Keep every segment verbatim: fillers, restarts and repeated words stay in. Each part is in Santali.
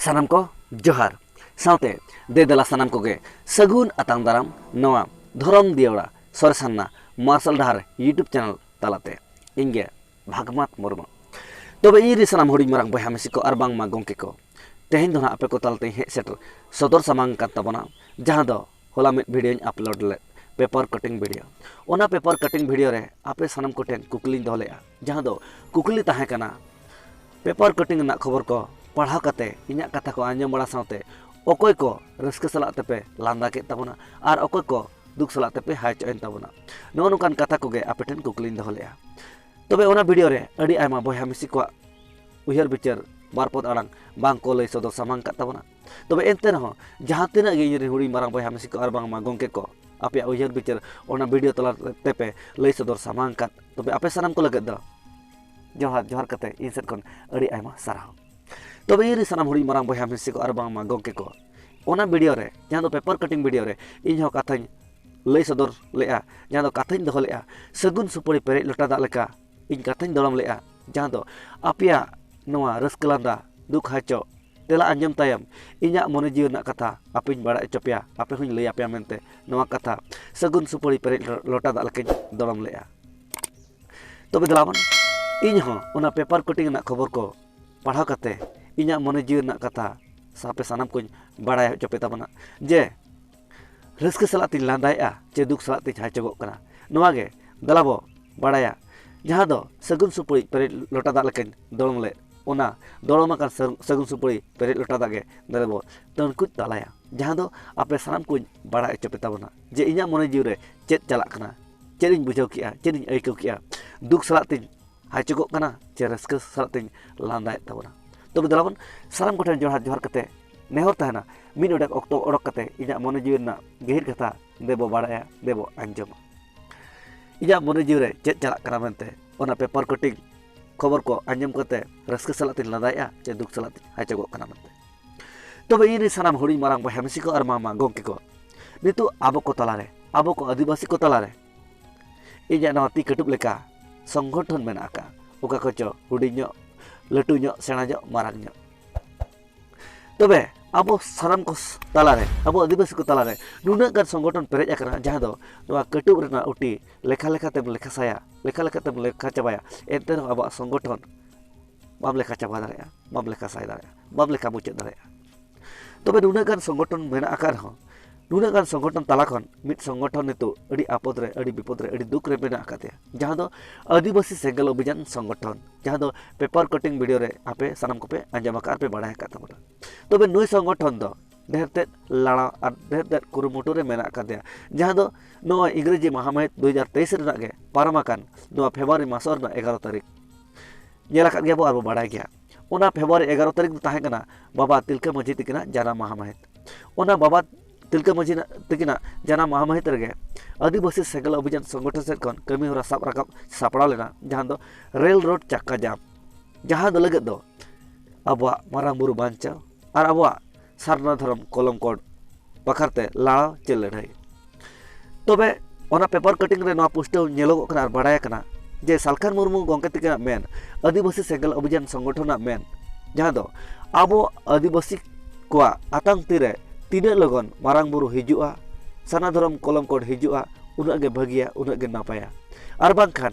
ᱥᱟᱱᱟᱢ ᱠᱚ ᱡᱚᱦᱟᱨ, ᱥᱟᱶᱛᱮ ᱫᱮ ᱫᱮᱞᱟ ᱥᱟᱱᱟᱢ ᱠᱚᱜᱮ ᱥᱟᱹᱜᱩᱱ ᱟᱛᱟᱝ ᱫᱟᱨᱟᱢ ᱱᱚᱣᱟ ᱫᱷᱚᱨᱚᱢ ᱫᱤᱭᱟᱹᱲᱟ ᱥᱚᱨᱮᱥᱟᱱᱟ ᱢᱟᱨᱥᱟᱞ ᱰᱟᱦᱟᱨ YouTube channel ᱛᱟᱞᱟᱛᱮ᱾ ᱤᱧ ᱜᱮ ᱵᱷᱟᱜᱽᱢᱟᱛ ᱢᱩᱨᱢᱩ᱾ ᱛᱚᱵᱮ ᱤᱧ ᱨᱮ ᱥᱟᱱᱟᱢ ᱦᱩᱰᱤᱧ ᱢᱟᱨᱟᱝ ᱵᱚᱭᱦᱟ ᱢᱤᱥᱤ ᱠᱚ ᱟᱨ ᱵᱟᱝᱢᱟ ᱜᱚᱢᱠᱮ ᱠᱚ, ᱛᱮᱦᱮᱧ ᱫᱚ ᱱᱟᱦᱟᱜ ᱟᱯᱮ ᱠᱚ ᱛᱟᱞᱟᱛᱮᱧ ᱦᱮᱡ ᱥᱮᱴᱮᱨ ᱥᱚᱫᱚᱨ ᱥᱟᱢᱟᱝ ᱠᱟᱱ ᱛᱟᱵᱚᱱᱟ, ᱡᱟᱦᱟᱸ ᱫᱚ ᱦᱚᱞᱟ ᱢᱤᱫ videoᱧ upload ᱞᱮᱫ, paper cutting video᱾ ᱚᱱᱟ paper cutting video ᱨᱮ ᱟᱯᱮ ᱥᱟᱱᱟᱢ ᱠᱚᱴᱷᱮᱱ ᱠᱩᱠᱞᱤᱧ ᱫᱚᱦᱚ ᱞᱮᱫᱼᱟ, ᱡᱟᱦᱟᱸ ᱫᱚ ᱠᱩᱠᱞᱤ ᱛᱟᱦᱮᱸ ᱠᱟᱱᱟ, paper cutting ᱨᱮᱱᱟᱜ ᱠᱷᱚᱵᱚᱨ ᱠᱚ ᱯᱟᱲᱦᱟᱣ ᱠᱟᱛᱮ ᱤᱧᱟᱹᱜ ᱠᱟᱛᱷᱟ ᱠᱚ ᱟᱸᱡᱚᱢ ᱵᱟᱲᱟ ᱥᱟᱶᱛᱮ ᱚᱠᱚᱭ ᱠᱚ ᱨᱟᱹᱥᱠᱟᱹ ᱥᱟᱞᱟᱜ ᱛᱮᱯᱮ ᱞᱟᱸᱫᱟ ᱠᱮᱫ ᱛᱟᱵᱚᱱᱟ ᱟᱨ ᱚᱠᱚᱭ ᱠᱚ ᱫᱩᱠ ᱥᱟᱞᱟᱜ ᱛᱮᱯᱮ ᱦᱟᱭᱪᱚᱜ ᱮᱱ ᱛᱟᱵᱚᱱᱟ, ᱱᱚᱜᱼᱚ ᱱᱚᱝᱠᱟᱱ ᱠᱟᱛᱷᱟ ᱠᱚᱜᱮ ᱟᱯᱮ ᱴᱷᱮᱱ ᱠᱩᱠᱞᱤᱧ ᱫᱚᱦᱚ ᱞᱮᱫᱼᱟ᱾ ᱛᱚᱵᱮ ᱚᱱᱟ video ᱨᱮ ᱟᱹᱰᱤ ᱟᱭᱢᱟ ᱵᱚᱭᱦᱟ ᱢᱤᱥᱤ ᱠᱚᱣᱟᱜ ᱩᱭᱦᱟᱹᱨ ᱵᱤᱪᱟᱹᱨ ᱵᱟᱨ ᱯᱚᱫ ᱟᱲᱟᱝ ᱵᱟᱝ ᱠᱚ ᱞᱟᱹᱭ ᱥᱚᱫᱚᱨ ᱥᱟᱢᱟᱝ ᱠᱟᱫ ᱛᱟᱵᱚᱱᱟ᱾ ᱛᱚᱵᱮ ᱮᱱᱛᱮ ᱨᱮᱦᱚᱸ ᱡᱟᱦᱟᱸ ᱛᱤᱱᱟᱹᱜ ᱜᱮ ᱤᱧ ᱨᱮᱱ ᱦᱩᱰᱤᱧ ᱢᱟᱨᱟᱝ ᱵᱚᱭᱦᱟ ᱢᱤᱥᱤ ᱠᱚ ᱟᱨ ᱵᱟᱝᱢᱟ ᱜᱚᱢᱠᱮ ᱠᱚ ᱟᱯᱮᱭᱟᱜ ᱩᱭᱦᱟᱹᱨ ᱵᱤᱪᱟᱹᱨ ᱚᱱᱟ video ᱛᱟᱞᱟ ᱛᱮᱯᱮ ᱞᱟᱹᱭ ᱥᱚᱫᱚᱨ ᱥᱟᱢᱟᱝ ᱠᱟᱫ, ᱛᱚᱵᱮ ᱟᱯᱮ ᱥᱟᱱᱟᱢ ᱠᱚ ᱞᱟᱹᱜᱤᱫ ᱫᱚ ᱡᱚᱦᱟᱨ, ᱡᱚᱦᱟᱨ ᱠᱟᱛᱮ ᱤᱧ ᱥᱮᱫ ᱠᱷᱚᱱ ᱟᱹᱰᱤ ᱟᱭᱢᱟ ᱥᱟᱨᱦᱟᱣ᱾ ᱛᱚᱵᱮ ᱤᱧ ᱨᱮᱱ ᱥᱟᱱᱟᱢ ᱦᱩᱰᱤᱧ ᱢᱟᱨᱟᱝ ᱵᱚᱭᱦᱟ ᱢᱤᱥᱤ ᱠᱚ ᱟᱨ ᱵᱟᱝᱢᱟ ᱜᱚᱢᱠᱮ ᱠᱚ, ᱚᱱᱟ video ᱨᱮ, ᱡᱟᱦᱟᱸ ᱫᱚ paper cutting video ᱨᱮ, ᱤᱧ ᱦᱚᱸ ᱠᱟᱛᱷᱟᱧ ᱞᱟᱹᱭ ᱥᱚᱫᱚᱨ ᱞᱮᱫᱼᱟ, ᱡᱟᱦᱟᱸ ᱫᱚ ᱠᱟᱛᱷᱟᱧ ᱫᱚᱦᱚ ᱞᱮᱫᱼᱟ, ᱥᱟᱹᱜᱩᱱ ᱥᱩᱯᱟᱹᱲᱤ ᱯᱮᱨᱮᱡ ᱞᱚᱴᱟ ᱫᱟᱜ ᱞᱮᱠᱟ ᱤᱧ ᱠᱟᱛᱷᱟᱧ ᱫᱚᱲᱚᱢ ᱞᱮᱫᱼᱟ, ᱡᱟᱦᱟᱸ ᱫᱚ ᱟᱯᱮᱭᱟᱜ ᱱᱚᱣᱟ ᱨᱟᱹᱥᱠᱟᱹ ᱞᱟᱸᱫᱟ, ᱫᱩᱠ ᱦᱟᱭᱪᱚᱜ, ᱛᱮᱞᱟ ᱟᱸᱡᱚᱢ ᱛᱟᱭᱚᱢ ᱤᱧᱟᱹᱜ ᱢᱚᱱᱮ ᱡᱤᱣᱤ ᱨᱮᱱᱟᱜ ᱠᱟᱛᱷᱟ ᱟᱯᱮᱧ ᱵᱟᱲᱟᱭ ᱦᱚᱪᱚ ᱯᱮᱭᱟ, ᱟᱯᱮ ᱦᱚᱸᱧ ᱞᱟᱹᱭ ᱟᱯᱮᱭᱟ ᱢᱮᱱᱛᱮ ᱱᱚᱣᱟ ᱠᱟᱛᱷᱟ ᱥᱟᱹᱜᱩᱱ ᱥᱩᱯᱟᱹᱲᱤ ᱯᱮᱨᱮᱡ ᱞᱚᱴᱟ ᱫᱟᱜ ᱞᱮᱠᱟᱧ ᱫᱚᱲᱚᱢ ᱞᱮᱫᱼᱟ᱾ ᱛᱚᱵᱮ ᱫᱮᱞᱟ ᱵᱚᱱ, ᱤᱧ ᱦᱚᱸ ᱚᱱᱟ paper cutting ᱨᱮᱱᱟᱜ ᱠᱷᱚᱵᱚᱨ ᱠᱚ ᱯᱟᱲᱦᱟᱣ ᱠᱟᱛᱮ ᱤᱧᱟᱹᱜ ᱢᱚᱱᱮ ᱡᱤᱣᱤ ᱨᱮᱱᱟᱜ ᱠᱟᱛᱷᱟ ᱥᱟᱯᱮ ᱥᱟᱱᱟᱢ ᱠᱚᱧ ᱵᱟᱲᱟᱭ ᱦᱚᱪᱚ ᱯᱮ ᱛᱟᱵᱚᱱᱟ ᱡᱮ ᱨᱟᱹᱥᱠᱟᱹ ᱥᱟᱞᱟᱜ ᱛᱤᱧ ᱞᱟᱸᱫᱟᱭᱮᱜᱼᱟ ᱪᱮ ᱫᱩᱠ ᱥᱟᱞᱟᱜ ᱛᱤᱧ ᱦᱟᱭᱪᱚᱜᱚᱜ ᱠᱟᱱᱟ᱾ ᱱᱚᱣᱟ ᱜᱮ ᱫᱮᱞᱟ ᱵᱚ ᱵᱟᱲᱟᱭᱟ, ᱡᱟᱦᱟᱸ ᱫᱚ ᱥᱟᱹᱜᱩᱱ ᱥᱩᱯᱟᱹᱲᱤ ᱯᱮᱨᱮᱡ ᱞᱚᱴᱟ ᱫᱟᱜ ᱞᱮᱠᱟᱧ ᱫᱚᱲᱚᱢ ᱞᱮᱫ, ᱚᱱᱟ ᱫᱚᱲᱚᱢ ᱟᱠᱟᱱ ᱥᱟᱹᱜ-, ᱥᱟᱹᱜᱩᱱ ᱥᱩᱯᱟᱹᱲᱤ ᱯᱮᱨᱮᱡ ᱞᱚᱴᱟ ᱫᱟᱜ ᱜᱮ ᱫᱮᱞᱟ ᱵᱚ ᱛᱟᱹᱬᱠᱩᱡ ᱛᱟᱞᱟᱭᱟ, ᱡᱟᱦᱟᱸ ᱫᱚ ᱟᱯᱮ ᱥᱟᱱᱟᱢ ᱠᱚᱧ ᱵᱟᱲᱟᱭ ᱦᱚᱪᱚ ᱯᱮ ᱛᱟᱵᱚᱱᱟ ᱡᱮ ᱤᱧᱟᱹᱜ ᱢᱚᱱᱮ ᱡᱤᱣᱤ ᱨᱮ ᱪᱮᱫ ᱪᱟᱞᱟᱜ ᱠᱟᱱᱟ, ᱪᱮᱫ ᱤᱧ ᱵᱩᱡᱷᱟᱹᱣ ᱠᱮᱜᱼᱟ, ᱪᱮᱫ ᱤᱧ ᱟᱹᱭᱠᱟᱹᱣ ᱠᱮᱜᱼᱟ, ᱫᱩᱠ ᱥᱟᱞᱟᱜ ᱛᱤᱧ ᱦᱟᱭᱪᱚᱜᱚᱜ ᱠᱟᱱᱟ ᱪᱮ ᱨᱟᱹᱥᱠᱟᱹ ᱥᱟᱞᱟᱜ ᱛᱤᱧ ᱞᱟᱸᱫᱟᱭᱮᱫ ᱛᱟᱵᱚᱱᱟ᱾ ᱛᱚᱵᱮ ᱫᱮᱞᱟ ᱵᱚᱱ, ᱥᱟᱱᱟᱢ ᱠᱚᱴᱷᱮᱱ ᱡᱚᱦᱟᱨ, ᱡᱚᱦᱟᱨ ᱠᱟᱛᱮ ᱱᱮᱦᱚᱨ ᱛᱟᱦᱮᱱᱟ, ᱢᱤᱫ ᱚᱰᱮᱠ ᱚᱠᱛᱚ ᱚᱰᱚᱠ ᱠᱟᱛᱮ ᱤᱧᱟᱹᱜ ᱢᱚᱱᱮ ᱡᱤᱣᱤ ᱨᱮᱱᱟᱜ ᱜᱟᱹᱦᱤᱨ ᱠᱟᱛᱷᱟ ᱫᱮᱵᱚ ᱵᱟᱲᱟᱭᱟ, ᱫᱮᱵᱚ ᱟᱸᱡᱚᱢᱟ᱾ ᱤᱧᱟᱹᱜ ᱢᱚᱱᱮ ᱡᱤᱣᱤ ᱨᱮ ᱪᱮᱫ ᱪᱟᱞᱟᱜ ᱠᱟᱱᱟ ᱢᱮᱱᱛᱮ ᱚᱱᱟ paper cutting ᱠᱷᱚᱵᱚᱨ ᱠᱚ ᱟᱸᱡᱚᱢ ᱠᱟᱛᱮ ᱨᱟᱹᱥᱠᱟᱹ ᱥᱟᱞᱟᱜ ᱛᱤᱧ ᱞᱟᱸᱫᱟᱭᱮᱜᱼᱟ ᱪᱮ ᱫᱩᱠ ᱥᱟᱞᱟᱜ ᱛᱤᱧ ᱦᱟᱭᱪᱚᱜᱚᱜ ᱠᱟᱱᱟ ᱢᱮᱱᱛᱮ᱾ ᱛᱚᱵᱮ ᱤᱧ ᱨᱮᱱ ᱥᱟᱱᱟᱢ ᱦᱩᱰᱤᱧ ᱢᱟᱨᱟᱝ ᱵᱚᱭᱦᱟ ᱢᱤᱥᱤ ᱠᱚ ᱟᱨ ᱢᱟᱢᱟ ᱜᱚᱢᱠᱮ ᱠᱚ, ᱱᱤᱛᱚᱜ ᱟᱵᱚ ᱠᱚ ᱛᱟᱞᱟᱨᱮ, ᱟᱵᱚ ᱠᱚ ᱟᱹᱫᱤᱵᱟᱹᱥᱤ ᱠᱚ ᱛᱟᱞᱟᱨᱮ ᱤᱧᱟᱹᱜ ᱱᱚᱣᱟ ᱛᱤ ᱠᱟᱹᱴᱩᱵ ᱞᱮᱠᱟ ᱥᱚᱝᱜᱚᱴᱷᱚᱱ ᱢᱮᱱᱟᱜ ᱟᱠᱟᱫ, ᱚᱠᱟ ᱠᱚᱪᱚ ᱦᱩᱰᱤᱧ ᱧᱚᱜ, ᱞᱟᱹᱴᱩ ᱧᱚᱜ, ᱥᱮᱬᱟ ᱧᱚᱜ, ᱢᱟᱨᱟᱝ ᱧᱚᱜ᱾ ᱛᱚᱵᱮ ᱟᱵᱚ ᱥᱟᱱᱟᱢ ᱠᱚ ᱛᱟᱞᱟᱨᱮ, ᱟᱵᱚ ᱟᱹᱫᱤᱵᱟᱹᱥᱤ ᱠᱚ ᱛᱟᱞᱟᱨᱮ ᱱᱩᱱᱟᱹᱜ ᱜᱟᱱ ᱥᱚᱝᱜᱚᱴᱷᱚᱱ ᱯᱮᱨᱮᱡ ᱟᱠᱟᱱᱟ, ᱡᱟᱦᱟᱸ ᱫᱚ ᱱᱚᱣᱟ ᱠᱟᱹᱴᱩᱵ ᱨᱮᱱᱟᱜ ᱩᱴᱤ ᱞᱮᱠᱷᱟ ᱞᱮᱠᱷᱟᱛᱮᱢ ᱞᱮᱠᱷᱟ ᱥᱟᱭᱟ, ᱞᱮᱠᱷᱟ ᱞᱮᱠᱷᱟᱛᱮᱢ ᱞᱮᱠᱷᱟ ᱪᱟᱵᱟᱭᱟ, ᱮᱱᱛᱮ ᱨᱮᱦᱚᱸ ᱟᱵᱚᱣᱟᱜ ᱥᱚᱝᱜᱚᱴᱷᱚᱱ ᱵᱟᱢ ᱞᱮᱠᱷᱟ ᱪᱟᱵᱟ ᱫᱟᱲᱮᱭᱟᱜᱼᱟ, ᱵᱟᱢ ᱞᱮᱠᱷᱟ ᱥᱟᱭ ᱫᱟᱲᱮᱭᱟᱜᱼᱟ, ᱵᱟᱢ ᱞᱮᱠᱷᱟ ᱢᱩᱪᱟᱹᱫ ᱫᱟᱲᱮᱭᱟᱜᱼᱟ᱾ ᱛᱚᱵᱮ ᱱᱩᱱᱟᱹᱜ ᱜᱟᱱ ᱥᱚᱝᱜᱚᱴᱷᱚᱱ ᱢᱮᱱᱟᱜ ᱟᱠᱟᱫ ᱨᱮᱦᱚᱸ, ᱱᱩᱱᱟᱹᱜ ᱜᱟᱱ ᱥᱚᱝᱜᱚᱴᱷᱚᱱ ᱛᱟᱞᱟ ᱠᱷᱚᱱ ᱢᱤᱫ ᱥᱚᱝᱜᱚᱴᱷᱚᱱ ᱱᱤᱛᱚᱜ ᱟᱹᱰᱤ ᱟᱯᱚᱫ ᱨᱮ, ᱟᱹᱰᱤ ᱵᱤᱯᱚᱫ ᱨᱮ, ᱟᱹᱰᱤ ᱫᱩᱠ ᱨᱮ ᱢᱮᱱᱟᱜ ᱟᱠᱟᱫᱮᱭᱟ, ᱡᱟᱦᱟᱸ ᱫᱚ ᱟᱹᱫᱤᱵᱟᱹᱥᱤ ᱥᱮᱸᱜᱮᱞ ᱚᱵᱷᱤᱡᱟᱱ ᱥᱚᱝᱜᱚᱴᱷᱚᱱ, ᱡᱟᱦᱟᱸ ᱫᱚ ᱯᱮᱯᱟᱨ ᱠᱟᱴᱤᱝ ᱵᱷᱤᱰᱤᱭᱳ ᱨᱮ ᱟᱯᱮ ᱥᱟᱱᱟᱢ ᱠᱚᱯᱮ ᱟᱸᱡᱚᱢ ᱟᱠᱟᱫ ᱟᱨ ᱯᱮ ᱵᱟᱲᱟᱭ ᱟᱠᱟᱫ ᱛᱟᱵᱚᱱᱟ᱾ ᱛᱚᱵᱮ ᱱᱩᱭ ᱥᱚᱝᱜᱚᱴᱷᱚᱱ ᱫᱚ ᱰᱷᱮᱨ ᱛᱮᱫ ᱞᱟᱲᱟᱣ ᱟᱨ ᱰᱷᱮᱨ ᱛᱮᱫ ᱠᱩᱨᱩᱢᱩᱴᱩ ᱨᱮ ᱢᱮᱱᱟᱜ ᱟᱠᱟᱫᱮᱭᱟ, ᱡᱟᱦᱟᱸ ᱫᱚ ᱱᱚᱣᱟ ᱤᱝᱨᱮᱡᱤ ᱢᱟᱦᱟ ᱢᱟᱹᱦᱤᱛ ᱫᱩ ᱦᱟᱡᱟᱨ ᱛᱮᱭᱤᱥ ᱨᱮᱱᱟᱜ ᱜᱮ ᱯᱟᱨᱚᱢ ᱟᱠᱟᱱ ᱱᱚᱣᱟ ᱯᱷᱮᱵᱽᱨᱩᱣᱟᱨᱤ ᱢᱟᱥ ᱨᱮᱱᱟᱜ ᱮᱜᱟᱨᱚ ᱛᱟᱹᱨᱤᱠᱷ ᱧᱮᱞ ᱟᱠᱟᱫ ᱜᱮᱭᱟ ᱵᱚ ᱟᱨ ᱵᱚ ᱵᱟᱲᱟᱭ ᱜᱮᱭᱟ᱾ ᱚᱱᱟ ᱯᱷᱮᱵᱽᱨᱩᱣᱟᱨᱤ ᱮᱜᱟᱨᱚ ᱛᱟᱹᱨᱤᱠᱷ ᱫᱚ ᱛᱟᱦᱮᱸ ᱠᱟᱱᱟ ᱵᱟᱵᱟ ᱛᱤᱞᱠᱟᱹ ᱢᱟᱹᱡᱷᱤ ᱛᱤᱠᱤᱱᱟᱜ ᱡᱟᱱᱟᱢ ᱢᱟᱦᱟ ᱢᱟᱹᱦᱤᱛ᱾ ᱚᱱᱟ ᱵᱟᱵᱟ ᱛᱤᱞᱠᱟᱹ ᱢᱟᱹᱡᱷᱤ ᱛᱤᱠᱤᱱᱟᱜ ᱡᱟᱱᱟᱢ ᱢᱟᱦᱟ ᱢᱟᱹᱦᱤᱛ ᱨᱮᱜᱮ ᱟᱹᱫᱤᱵᱟᱹᱥᱤ ᱥᱮᱸᱜᱮᱞ ᱚᱵᱷᱤᱡᱟᱱ ᱥᱚᱝᱜᱚᱴᱷᱚᱱ ᱥᱮᱫ ᱠᱷᱚᱱ ᱠᱟᱹᱢᱤ ᱦᱚᱨᱟ ᱥᱟᱵ ᱨᱟᱠᱟᱵ ᱥᱟᱯᱲᱟᱣ ᱞᱮᱱᱟ, ᱡᱟᱦᱟᱸ ᱫᱚ ᱨᱮᱞ ᱨᱳᱰ ᱪᱟᱠᱟ ᱡᱟᱢ, ᱡᱟᱦᱟᱸ ᱫᱚ ᱞᱟᱹᱜᱤᱫ ᱫᱚ ᱟᱵᱚᱣᱟᱜ ᱢᱟᱨᱟᱝ ᱵᱩᱨᱩ ᱵᱟᱧᱪᱟᱣ ᱟᱨ ᱟᱵᱚᱣᱟᱜ ᱥᱟᱨᱱᱟ ᱫᱷᱚᱨᱚᱢ ᱠᱚᱞᱚᱢ ᱠᱳᱰ ᱵᱟᱠᱷᱨᱟᱛᱮ ᱞᱟᱲᱟᱣ ᱪᱮ ᱞᱟᱹᱲᱦᱟᱹᱭ᱾ ᱛᱚᱵᱮ ᱚᱱᱟ ᱯᱮᱯᱟᱨ ᱠᱟᱴᱤᱝ ᱨᱮ ᱱᱚᱣᱟ ᱯᱩᱥᱴᱟᱹᱣ ᱧᱮᱞᱚᱜᱚᱜ ᱠᱟᱱᱟ ᱟᱨ ᱵᱟᱲᱟᱭ ᱠᱟᱱᱟ ᱡᱮ ᱥᱟᱞᱠᱷᱟᱱ ᱢᱩᱨᱢᱩ ᱜᱚᱢᱠᱮ ᱛᱤᱠᱤᱱᱟᱜ ᱢᱮᱱ, ᱟᱹᱫᱤᱵᱟᱹᱥᱤ ᱥᱮᱸᱜᱮᱞ ᱚᱵᱷᱤᱡᱟᱱ ᱥᱚᱝᱜᱚᱴᱷᱚᱱᱟᱜ ᱢᱮᱱ, ᱡᱟᱦᱟᱸ ᱫᱚ ᱟᱵᱚ ᱟᱹᱫᱤᱵᱟᱹᱥᱤ ᱠᱚᱣᱟᱜ ᱟᱛᱟᱝ ᱛᱤᱨᱮ ᱛᱤᱱᱟᱹᱜ ᱞᱚᱜᱚᱱ ᱢᱟᱨᱟᱝ ᱵᱩᱨᱩ ᱦᱤᱡᱩᱜᱼᱟ, ᱥᱟᱨᱱᱟ ᱫᱷᱚᱨᱚᱢ ᱠᱚᱞᱚᱢ ᱠᱳᱰ ᱦᱤᱡᱩᱜᱼᱟ, ᱩᱱᱟᱹᱜ ᱜᱮ ᱵᱷᱟᱹᱜᱤᱭᱟ, ᱩᱱᱟᱹᱜ ᱜᱮ ᱱᱟᱯᱟᱭᱟ᱾ ᱟᱨ ᱵᱟᱝᱠᱷᱟᱱ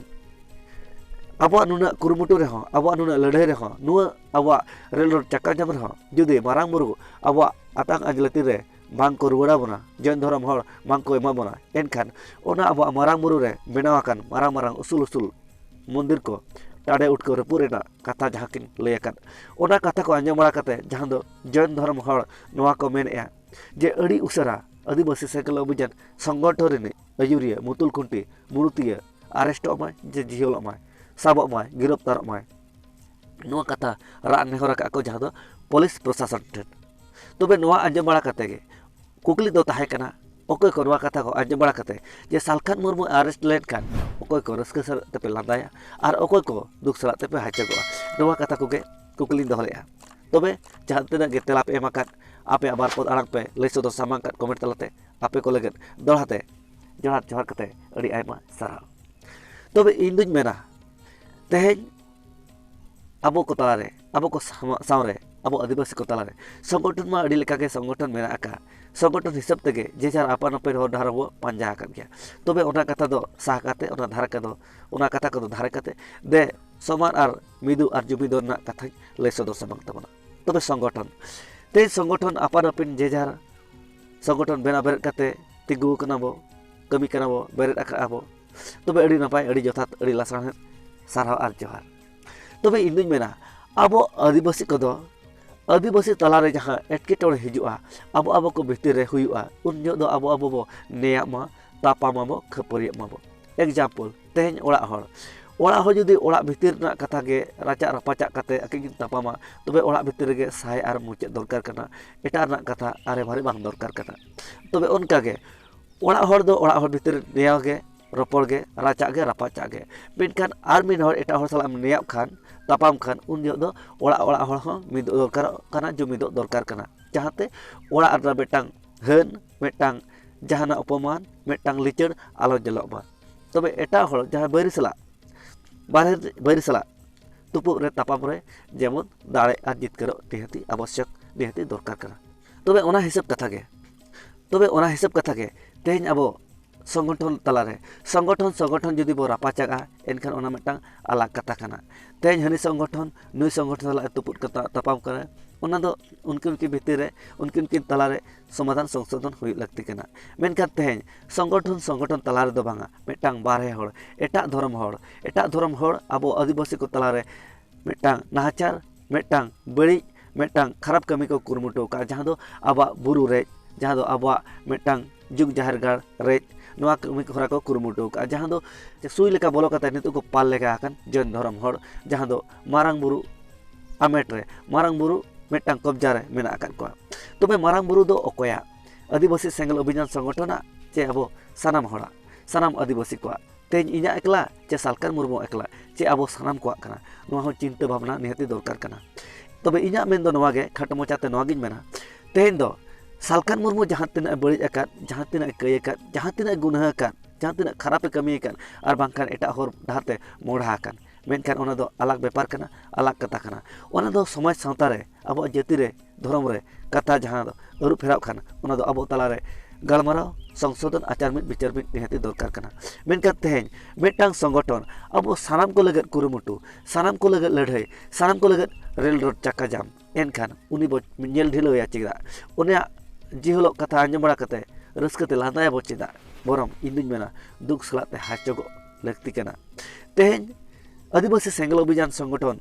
ᱟᱵᱚᱣᱟᱜ ᱱᱩᱱᱟᱹᱜ ᱠᱩᱨᱩᱢᱩᱴᱩ ᱨᱮᱦᱚᱸ, ᱟᱵᱚᱣᱟᱜ ᱱᱩᱱᱟᱹᱜ ᱞᱟᱹᱲᱦᱟᱹᱭ ᱨᱮᱦᱚᱸ, ᱱᱚᱣᱟ ᱟᱵᱚᱣᱟᱜ ᱨᱮᱞ ᱨᱳᱰ ᱪᱟᱠᱟ ᱡᱟᱢ ᱨᱮᱦᱚᱸ ᱡᱩᱫᱤ ᱢᱟᱨᱟᱝ ᱵᱩᱨᱩ ᱟᱵᱚᱣᱟᱜ ᱟᱛᱟᱝ ᱟᱸᱡᱽᱞᱮ ᱛᱤᱨᱮ ᱵᱟᱝ ᱠᱚ ᱨᱩᱣᱟᱹᱲ ᱟᱵᱚᱱᱟ, ᱡᱚᱭᱱ ᱫᱷᱚᱨᱚᱢ ᱦᱚᱲ ᱵᱟᱝ ᱠᱚ ᱮᱢᱟ ᱵᱚᱱᱟ, ᱮᱱᱠᱷᱟᱱ ᱚᱱᱟ ᱟᱵᱚᱣᱟᱜ ᱢᱟᱨᱟᱝ ᱵᱩᱨᱩ ᱨᱮ ᱵᱮᱱᱟᱣ ᱟᱠᱟᱱ ᱢᱟᱨᱟᱝ ᱢᱟᱨᱟᱝ ᱩᱥᱩᱞ ᱩᱥᱩᱞ ᱢᱚᱱᱫᱤᱨ ᱠᱚ ᱴᱟᱰᱮ ᱩᱴᱠᱟᱹ ᱨᱟᱹᱯᱩᱫ ᱨᱮᱱᱟᱜ ᱠᱟᱛᱷᱟ ᱡᱟᱦᱟᱸ ᱠᱤᱱ ᱞᱟᱹᱭ ᱟᱠᱟᱫ, ᱚᱱᱟ ᱠᱟᱛᱷᱟ ᱠᱚ ᱟᱸᱡᱚᱢ ᱵᱟᱲᱟ ᱠᱟᱛᱮ ᱡᱟᱦᱟᱸ ᱫᱚ ᱡᱚᱭᱱ ᱫᱷᱚᱨᱚᱢ ᱦᱚᱲ ᱱᱚᱣᱟ ᱠᱚ ᱢᱮᱱᱮᱫᱼᱟ ᱡᱮ ᱟᱹᱰᱤ ᱩᱥᱟᱹᱨᱟ ᱟᱹᱫᱤᱵᱟᱹᱥᱤ ᱥᱮᱸᱜᱮᱞ ᱚᱵᱷᱤᱡᱟᱱ ᱥᱚᱝᱜᱚᱴᱷᱚᱱ ᱨᱤᱱᱤᱡ ᱟᱹᱭᱩᱨᱤᱭᱟᱹ ᱢᱩᱛᱩᱞ ᱠᱷᱩᱱᱴᱤ ᱢᱩᱨᱩᱛᱤᱭᱟᱹ ᱟᱨᱮᱥᱴᱚᱜ ᱢᱟᱭ, ᱡᱮ ᱡᱤᱦᱚᱞᱚᱜ ᱢᱟᱭ, ᱥᱟᱵᱚᱜ ᱢᱟᱭ, ᱜᱤᱨᱚᱯᱛᱟᱨᱚᱜ ᱢᱟᱭ᱾ ᱱᱚᱣᱟ ᱠᱟᱛᱷᱟ ᱨᱟᱜ ᱱᱮᱦᱚᱨ ᱟᱠᱟᱫ ᱠᱚ, ᱡᱟᱦᱟᱸ ᱫᱚ ᱯᱩᱞᱤᱥ ᱯᱨᱚᱥᱟᱥᱚᱱ ᱴᱷᱮᱱ᱾ ᱛᱚᱵᱮ ᱱᱚᱣᱟ ᱟᱸᱡᱚᱢ ᱵᱟᱲᱟ ᱠᱟᱛᱮ ᱜᱮ ᱠᱩᱠᱞᱤ ᱫᱚ ᱛᱟᱦᱮᱸ ᱠᱟᱱᱟ, ᱚᱠᱚᱭ ᱠᱚ ᱱᱚᱣᱟ ᱠᱟᱛᱷᱟ ᱠᱚ ᱟᱸᱡᱚᱢ ᱵᱟᱲᱟ ᱠᱟᱛᱮ ᱡᱮ ᱥᱟᱞᱠᱷᱟᱱ ᱢᱩᱨᱢᱩ ᱟᱨᱮᱥᱴ ᱞᱮᱱᱠᱷᱟᱱ ᱚᱠᱚᱭ ᱠᱚ ᱨᱟᱹᱥᱠᱟᱹ ᱥᱟᱞᱟᱜ ᱛᱮᱯᱮ ᱞᱟᱸᱫᱟᱭᱟ ᱟᱨ ᱚᱠᱚᱭ ᱠᱚ ᱫᱩᱠ ᱥᱟᱞᱟᱜ ᱛᱮᱯᱮ ᱦᱟᱪᱚᱜᱚᱜᱼᱟ? ᱱᱚᱣᱟ ᱠᱟᱛᱷᱟ ᱠᱚᱜᱮ ᱠᱩᱠᱞᱤᱧ ᱫᱚᱦᱚ ᱞᱮᱫᱼᱟ᱾ ᱛᱚᱵᱮ ᱡᱟᱦᱟᱸ ᱛᱤᱱᱟᱹᱜ ᱜᱮ ᱛᱮᱞᱟ ᱯᱮ ᱮᱢ ᱟᱠᱟᱫ, ᱟᱯᱮᱭᱟᱜ ᱵᱟᱨ ᱯᱚᱫ ᱟᱲᱟᱝ ᱯᱮ ᱞᱟᱹᱭ ᱥᱚᱫᱚᱨ ᱥᱟᱢᱟᱝ ᱟᱠᱟᱫ ᱠᱚᱢᱮᱱᱴ ᱛᱟᱞᱟᱛᱮ, ᱟᱯᱮ ᱠᱚ ᱞᱟᱹᱜᱤᱫ ᱫᱚᱦᱲᱟ ᱛᱮ ᱡᱚᱦᱟᱨ, ᱡᱚᱦᱟᱨ ᱠᱟᱛᱮ ᱟᱹᱰᱤ ᱟᱭᱢᱟ ᱥᱟᱨᱦᱟᱣ᱾ ᱛᱚᱵᱮ ᱤᱧ ᱫᱩᱧ ᱢᱮᱱᱟ, ᱛᱮᱦᱮᱧ ᱟᱵᱚ ᱠᱚ ᱛᱟᱞᱟᱨᱮ, ᱟᱵᱚ ᱠᱚ ᱥᱟᱶ-, ᱥᱟᱶᱨᱮ ᱟᱵᱚ ᱟᱹᱫᱤᱵᱟᱹᱥᱤ ᱠᱚ ᱛᱟᱞᱟᱨᱮ᱾ ᱥᱚᱝᱜᱚᱴᱷᱚᱱ ᱢᱟ ᱟᱹᱰᱤ ᱞᱮᱠᱟᱜᱮ ᱥᱚᱝᱜᱚᱴᱷᱚᱱ ᱢᱮᱱᱟᱜ ᱟᱠᱟᱫ᱾ ᱥᱚᱝᱜᱚᱴᱷᱚᱱ ᱦᱤᱥᱟᱹᱵ ᱛᱮᱜᱮ ᱡᱮ ᱡᱟᱦᱟᱨ ᱟᱯᱟᱱ ᱟᱹᱯᱤᱱ ᱦᱚᱨ ᱰᱟᱦᱟᱨ ᱵᱚ ᱯᱟᱸᱡᱟ ᱟᱠᱟᱫ ᱜᱮᱭᱟ᱾ ᱛᱚᱵᱮ ᱚᱱᱟ ᱠᱟᱛᱷᱟ ᱫᱚ ᱥᱟᱦᱟ ᱠᱟᱛᱮ, ᱚᱱᱟ ᱫᱷᱟᱨᱟ ᱠᱚᱫᱚ, ᱚᱱᱟ ᱠᱟᱛᱷᱟ ᱠᱚᱫᱚ ᱫᱷᱟᱨᱮ ᱠᱟᱛᱮ, ᱫᱮ ᱥᱚᱢᱟᱱ ᱟᱨ ᱢᱤᱫᱩ ᱟᱨ ᱡᱩᱢᱤᱫ ᱨᱮᱱᱟᱜ ᱠᱟᱛᱷᱟᱧ ᱞᱟᱹᱭ ᱥᱚᱫᱚᱨ ᱥᱟᱢᱟᱝ ᱛᱟᱵᱚᱱᱟ᱾ ᱛᱚᱵᱮ ᱥᱚᱝᱜᱚᱴᱷᱚᱱ, ᱛᱮᱦᱮᱧ ᱥᱚᱝᱜᱚᱴᱷᱚᱱ ᱟᱯᱟᱱ ᱟᱹᱯᱤᱱ ᱡᱮ ᱡᱟᱦᱟᱨ ᱥᱚᱝᱜᱚᱴᱷᱚᱱ ᱵᱮᱱᱟᱣ ᱵᱮᱨᱮᱫ ᱠᱟᱛᱮ ᱛᱤᱸᱜᱩ ᱠᱟᱱᱟ ᱵᱚ, ᱠᱟᱹᱢᱤ ᱠᱟᱱᱟ ᱵᱚ, ᱵᱮᱨᱮᱫ ᱟᱠᱟᱫᱼᱟ ᱵᱚ᱾ ᱛᱚᱵᱮ ᱟᱹᱰᱤ ᱱᱟᱯᱟᱭ, ᱟᱹᱰᱤ ᱡᱚᱛᱷᱟᱛ, ᱟᱹᱰᱤ ᱞᱟᱥᱟᱲᱦᱮᱫ ᱥᱟᱨᱦᱟᱣ ᱟᱨ ᱡᱚᱦᱟᱨ᱾ ᱛᱚᱵᱮ ᱤᱧ ᱫᱩᱧ ᱢᱮᱱᱟ, ᱟᱵᱚ ᱟᱹᱫᱤᱵᱟᱹᱥᱤ ᱠᱚᱫᱚ, ᱟᱹᱫᱤᱵᱟᱹᱥᱤ ᱛᱟᱞᱟᱨᱮ ᱡᱟᱦᱟᱸ ᱮᱴᱠᱮᱴᱚᱬᱮ ᱦᱤᱡᱩᱜᱼᱟ, ᱟᱵᱚ ᱟᱵᱚ ᱠᱚ ᱵᱷᱤᱛᱤᱨ ᱨᱮ ᱦᱩᱭᱩᱜᱼᱟ, ᱩᱱ ᱡᱚᱦᱚᱜ ᱫᱚ ᱟᱵᱚ ᱟᱵᱚ ᱵᱚ ᱱᱮᱭᱟᱜ ᱢᱟ, ᱛᱟᱯᱟᱢ ᱟᱵᱚ, ᱠᱷᱟᱹᱯᱟᱹᱨᱤᱭᱟᱜ ᱢᱟᱵᱚ᱾ Example, ᱛᱮᱦᱮᱧ ᱚᱲᱟᱜ ᱦᱚᱲ, ᱚᱲᱟᱜ ᱦᱚᱲ ᱡᱩᱫᱤ ᱚᱲᱟᱜ ᱵᱷᱤᱛᱤᱨ ᱨᱮᱱᱟᱜ ᱠᱟᱛᱷᱟ ᱜᱮ ᱨᱟᱪᱟᱜ ᱨᱟᱯᱟᱪᱟᱜ ᱠᱟᱛᱮ ᱟᱹᱠᱤᱱ ᱠᱤᱱ ᱛᱟᱯᱟᱢᱟ, ᱛᱚᱵᱮ ᱚᱲᱟᱜ ᱵᱷᱤᱛᱤᱨ ᱨᱮᱜᱮ ᱥᱟᱭ ᱟᱨ ᱢᱩᱪᱟᱹᱫ ᱫᱚᱨᱠᱟᱨ ᱠᱟᱱᱟ, ᱮᱴᱟᱜ ᱨᱮᱱᱟᱜ ᱠᱟᱛᱷᱟ ᱟᱨᱮ ᱵᱷᱟᱨᱮ ᱵᱟᱝ ᱫᱚᱨᱠᱟᱨ ᱠᱟᱱᱟ᱾ ᱛᱚᱵᱮ ᱚᱱᱠᱟᱜᱮ ᱚᱲᱟᱜ ᱦᱚᱲ ᱫᱚ ᱚᱲᱟᱜ ᱦᱚᱲ ᱵᱷᱤᱛᱤᱨ ᱨᱮ ᱱᱮᱭᱟᱣ ᱜᱮ, ᱨᱚᱯᱚᱲ ᱜᱮ, ᱨᱟᱪᱟᱜ ᱜᱮ, ᱨᱟᱯᱟᱪᱟᱜ ᱜᱮ᱾ ᱢᱮᱱᱠᱷᱟᱱ ᱟᱨ ᱢᱤᱫ ᱦᱚᱲ ᱮᱴᱟᱜ ᱦᱚᱲ ᱥᱟᱞᱟᱜ ᱮᱢ ᱱᱮᱭᱟᱜ ᱠᱷᱟᱱ, ᱛᱟᱯᱟᱢ ᱠᱷᱟᱱ, ᱩᱱ ᱡᱚᱦᱚᱜ ᱫᱚ ᱚᱲᱟᱜ, ᱚᱲᱟᱜ ᱦᱚᱲ ᱦᱚᱸ ᱢᱤᱫᱚᱜ ᱫᱚᱨᱠᱟᱨᱚᱜ ᱠᱟᱱᱟ, ᱡᱩᱢᱤᱫᱚᱜ ᱫᱚᱨᱠᱟᱨ ᱠᱟᱱᱟ, ᱡᱟᱦᱟᱸᱛᱮ ᱚᱲᱟᱜ ᱨᱮᱱᱟᱜ ᱢᱤᱫᱴᱟᱝ ᱦᱟᱹᱱ, ᱢᱤᱫᱴᱟᱝ ᱡᱟᱦᱟᱱᱟᱜ ᱚᱯᱚᱢᱟᱱ, ᱢᱤᱫᱴᱟᱝ ᱞᱤᱪᱟᱹᱲ ᱟᱞᱚ ᱧᱮᱞᱚᱜ ᱢᱟ᱾ ᱛᱚᱵᱮ ᱮᱴᱟᱜ ᱦᱚᱲ ᱡᱟᱦᱟᱸᱭ ᱵᱟᱹᱭᱨᱤ ᱥᱟᱞᱟᱜ, ᱵᱟᱨᱦᱮ ᱵᱟᱹᱭᱨᱤ ᱥᱟᱞᱟᱜ ᱛᱩᱯᱩᱜ ᱨᱮ, ᱛᱟᱯᱟᱢ ᱨᱮ ᱡᱮᱢᱚᱱ ᱫᱟᱲᱮ ᱟᱨ ᱡᱤᱛᱠᱟᱹᱨᱚᱜ ᱱᱤᱦᱟᱹᱛᱤ ᱟᱵᱚᱥᱭᱚᱠ, ᱱᱤᱦᱟᱹᱛᱤ ᱫᱚᱨᱠᱟᱨ ᱠᱟᱱᱟ᱾ ᱛᱚᱵᱮ ᱚᱱᱟ ᱦᱤᱥᱟᱹᱵ ᱠᱟᱛᱷᱟ ᱜᱮ, ᱛᱚᱵᱮ ᱚᱱᱟ ᱦᱤᱥᱟᱹᱵ ᱠᱟᱛᱷᱟ ᱜᱮ ᱛᱮᱦᱮᱧ ᱟᱵᱚ ᱥᱚᱝᱜᱚᱴᱷᱚᱱ ᱛᱟᱞᱟᱨᱮ, ᱥᱚᱝᱜᱚᱴᱷᱚᱱ, ᱥᱚᱝᱜᱚᱴᱷᱚᱱ ᱡᱩᱫᱤ ᱵᱚ ᱨᱟᱯᱟᱪᱟᱜᱼᱟ, ᱮᱱᱠᱷᱟᱱ ᱚᱱᱟ ᱢᱤᱫᱴᱟᱝ ᱟᱞᱟᱜᱽ ᱠᱟᱛᱷᱟ ᱠᱟᱱᱟ᱾ ᱛᱮᱦᱮᱧ ᱦᱟᱹᱱᱤ ᱥᱚᱝᱜᱚᱴᱷᱚᱱ, ᱱᱩᱭ ᱥᱚᱝᱜᱚᱴᱷᱚᱱ ᱥᱟᱞᱟᱜ ᱮ ᱛᱩᱯᱩᱫ ᱠᱟᱛᱮ ᱛᱟᱯᱟᱢ ᱠᱟᱱᱟ, ᱚᱱᱟ ᱫᱚ ᱩᱱᱠᱤᱱ, ᱩᱱᱠᱤᱱ ᱵᱷᱤᱛᱤᱨ ᱨᱮ, ᱩᱱᱠᱤᱱ, ᱩᱱᱠᱤᱱ ᱛᱟᱞᱟᱨᱮ ᱥᱚᱢᱟᱫᱷᱟᱱ ᱥᱚᱝᱥᱳᱫᱷᱚᱱ ᱦᱩᱭᱩᱜ ᱞᱟᱹᱠᱛᱤ ᱠᱟᱱᱟ᱾ ᱢᱮᱱᱠᱷᱟᱱ ᱛᱮᱦᱮᱧ ᱥᱚᱝᱜᱚᱴᱷᱚᱱ, ᱥᱚᱝᱜᱚᱴᱷᱚᱱ ᱛᱟᱞᱟ ᱨᱮᱫᱚ ᱵᱟᱝᱟ, ᱢᱤᱫᱴᱟᱝ ᱵᱟᱨᱦᱮ ᱦᱚᱲ, ᱮᱴᱟᱜ ᱫᱷᱚᱨᱚᱢ ᱦᱚᱲ, ᱮᱴᱟᱜ ᱫᱷᱚᱨᱚᱢ ᱦᱚᱲ ᱟᱵᱚ ᱟᱹᱫᱤᱵᱟᱹᱥᱤ ᱠᱚ ᱛᱟᱞᱟᱨᱮ ᱢᱤᱫᱴᱟᱝ ᱱᱟᱦᱟᱪᱟᱨ, ᱢᱤᱫᱴᱟᱝ ᱵᱟᱹᱲᱤᱡ, ᱢᱤᱫᱴᱟᱝ ᱠᱷᱟᱨᱟᱯ ᱠᱟᱹᱢᱤ ᱠᱚ ᱠᱩᱨᱩᱢᱩᱴᱩ ᱟᱠᱟᱫᱼᱟ, ᱡᱟᱦᱟᱸ ᱫᱚ ᱟᱵᱚᱣᱟᱜ ᱵᱩᱨᱩ ᱨᱮᱡ, ᱡᱟᱦᱟᱸ ᱫᱚ ᱟᱵᱚᱣᱟᱜ ᱢᱤᱫᱴᱟᱝ ᱡᱩᱜᱽ ᱡᱟᱦᱮᱨ ᱜᱟᱲ ᱨᱮᱡ, ᱱᱚᱣᱟ ᱠᱟᱹᱢᱤ ᱦᱚᱨᱟ ᱠᱚ ᱠᱩᱨᱩᱢᱩᱴᱩ ᱟᱠᱟᱫᱼᱟ, ᱡᱟᱦᱟᱸ ᱫᱚ ᱥᱩᱭ ᱞᱮᱠᱟ ᱵᱚᱞᱚ ᱠᱟᱛᱮ ᱱᱤᱛᱚᱜ ᱠᱚ ᱯᱟᱞ ᱞᱮᱜᱟ ᱟᱠᱟᱱ ᱡᱚᱭᱱ ᱫᱷᱚᱨᱚᱢ ᱦᱚᱲ, ᱡᱟᱦᱟᱸ ᱫᱚ ᱢᱟᱨᱟᱝ ᱵᱩᱨᱩ ᱟᱢᱮᱴ ᱨᱮ ᱢᱟᱨᱟᱝ ᱵᱩᱨᱩ ᱢᱤᱫᱴᱟᱝ ᱠᱚᱵᱡᱟ ᱨᱮ ᱢᱮᱱᱟᱜ ᱟᱠᱟᱫ ᱠᱚᱣᱟ᱾ ᱛᱚᱵᱮ ᱢᱟᱨᱟᱝ ᱵᱩᱨᱩ ᱫᱚ ᱚᱠᱚᱭᱟᱜ? ᱟᱹᱫᱤᱵᱟᱹᱥᱤ ᱥᱮᱸᱜᱮᱞ ᱚᱵᱷᱤᱡᱟᱱ ᱥᱚᱝᱜᱚᱴᱷᱚᱱᱟᱜ ᱪᱮ ᱟᱵᱚ ᱥᱟᱱᱟᱢ ᱦᱚᱲᱟᱜ, ᱥᱟᱱᱟᱢ ᱟᱹᱫᱤᱵᱟᱹᱥᱤ ᱠᱚᱣᱟᱜ? ᱛᱮᱦᱮᱧ ᱤᱧᱟᱹᱜ ᱮᱠᱞᱟ ᱪᱮ ᱥᱟᱞᱠᱷᱟᱱ ᱢᱩᱨᱢᱩ ᱮᱠᱞᱟ ᱪᱮ ᱟᱵᱚ ᱥᱟᱱᱟᱢ ᱠᱚᱣᱟᱜ ᱠᱟᱱᱟ? ᱱᱚᱣᱟ ᱦᱚᱸ ᱪᱤᱱᱛᱟᱹ ᱵᱷᱟᱵᱽᱱᱟ ᱱᱤᱦᱟᱹᱛᱤ ᱫᱚᱨᱠᱟᱨ ᱠᱟᱱᱟ᱾ ᱛᱚᱵᱮ ᱤᱧᱟᱹᱜ ᱢᱮᱱ ᱫᱚ ᱱᱚᱣᱟ ᱜᱮ, ᱠᱷᱟᱴᱚ ᱢᱟᱪᱷᱟᱛᱮ ᱱᱚᱣᱟ ᱜᱤᱧ ᱢᱮᱱᱟ, ᱛᱮᱦᱮᱧ ᱫᱚ ᱥᱟᱞᱠᱷᱟᱱ ᱢᱩᱨᱢᱩ ᱡᱟᱦᱟᱸ ᱛᱤᱱᱟᱹᱜ ᱮ ᱵᱟᱹᱲᱤᱡ ᱟᱠᱟᱫ, ᱡᱟᱦᱟᱸ ᱛᱤᱱᱟᱹᱜ ᱮ ᱠᱟᱹᱭ ᱟᱠᱟᱫ, ᱡᱟᱦᱟᱸ ᱛᱤᱱᱟᱹᱜ ᱮ ᱜᱩᱱᱦᱟᱹ ᱟᱠᱟᱫ, ᱡᱟᱦᱟᱸ ᱛᱤᱱᱟᱹᱜ ᱠᱷᱟᱨᱟᱯ ᱮ ᱠᱟᱹᱢᱤ ᱟᱠᱟᱫ, ᱟᱨ ᱵᱟᱝᱠᱷᱟᱱ ᱮᱴᱟᱜ ᱦᱚᱨ ᱰᱟᱦᱟᱨ ᱛᱮ ᱢᱚᱦᱰᱟ ᱟᱠᱟᱱ, ᱢᱮᱱᱠᱷᱟᱱ ᱚᱱᱟ ᱫᱚ ᱟᱞᱟᱜᱽ ᱵᱮᱯᱟᱨ ᱠᱟᱱᱟ, ᱟᱞᱟᱜᱽ ᱠᱟᱛᱷᱟ ᱠᱟᱱᱟ᱾ ᱚᱱᱟ ᱫᱚ ᱥᱚᱢᱟᱡᱽ ᱥᱟᱶᱛᱟ ᱨᱮ, ᱟᱵᱚᱣᱟᱜ ᱡᱟᱹᱛᱤ ᱨᱮ, ᱫᱷᱚᱨᱚᱢ ᱨᱮ ᱠᱟᱛᱷᱟ ᱡᱟᱦᱟᱸ ᱫᱚ ᱟᱹᱨᱩ ᱯᱷᱮᱨᱟᱣ ᱠᱷᱟᱱ, ᱚᱱᱟ ᱫᱚ ᱟᱵᱚ ᱛᱟᱞᱟᱨᱮ ᱜᱟᱞᱢᱟᱨᱟᱣ, ᱥᱚᱝᱥᱳᱫᱷᱚᱱ, ᱟᱪᱟᱨ ᱢᱤᱫ ᱵᱤᱪᱟᱹᱨ ᱢᱤᱫ ᱱᱤᱦᱟᱹᱛᱤ ᱫᱚᱨᱠᱟᱨ ᱠᱟᱱᱟ᱾ ᱢᱮᱱᱠᱷᱟᱱ ᱛᱮᱦᱮᱧ ᱢᱤᱫᱴᱟᱝ ᱥᱚᱝᱜᱚᱴᱷᱚᱱ ᱟᱵᱚ ᱥᱟᱱᱟᱢ ᱠᱚ ᱞᱟᱹᱜᱤᱫ ᱠᱩᱨᱩᱢᱩᱴᱩ, ᱥᱟᱱᱟᱢ ᱠᱚ ᱞᱟᱹᱜᱤᱫ ᱞᱟᱹᱲᱦᱟᱹᱭ, ᱥᱟᱱᱟᱢ ᱠᱚ ᱞᱟᱹᱜᱤᱫ ᱨᱮᱞ ᱨᱳᱰ ᱪᱟᱠᱟ ᱡᱟᱢ, ᱮᱱᱠᱷᱟᱱ ᱩᱱᱤ ᱵᱚ ᱧᱮᱞ ᱰᱷᱤᱞᱟᱹᱣᱮᱭᱟ ᱪᱮᱫᱟᱜ? ᱩᱱᱤᱭᱟᱜ ᱡᱮ ᱦᱤᱞᱳᱜ ᱠᱟᱛᱷᱟ ᱟᱸᱡᱚᱢ ᱵᱟᱲᱟ ᱠᱟᱛᱮ ᱨᱟᱹᱥᱠᱟᱹ ᱛᱮ ᱞᱟᱸᱫᱟᱭᱟᱵᱚ ᱪᱮᱫᱟᱜ? ᱵᱚᱨᱚᱝ ᱤᱧ ᱫᱩᱧ ᱢᱮᱱᱟ, ᱫᱩᱠ ᱥᱟᱞᱟᱜ ᱛᱮ ᱦᱟᱪᱚᱜᱚᱜ ᱞᱟᱹᱠᱛᱤ ᱠᱟᱱᱟ᱾ ᱛᱮᱦᱮᱧ ᱟᱹᱫᱤᱵᱟᱹᱥᱤ ᱥᱮᱸᱜᱮᱞ ᱚᱵᱷᱤᱡᱟᱱ ᱥᱚᱝᱜᱚᱴᱷᱚᱱ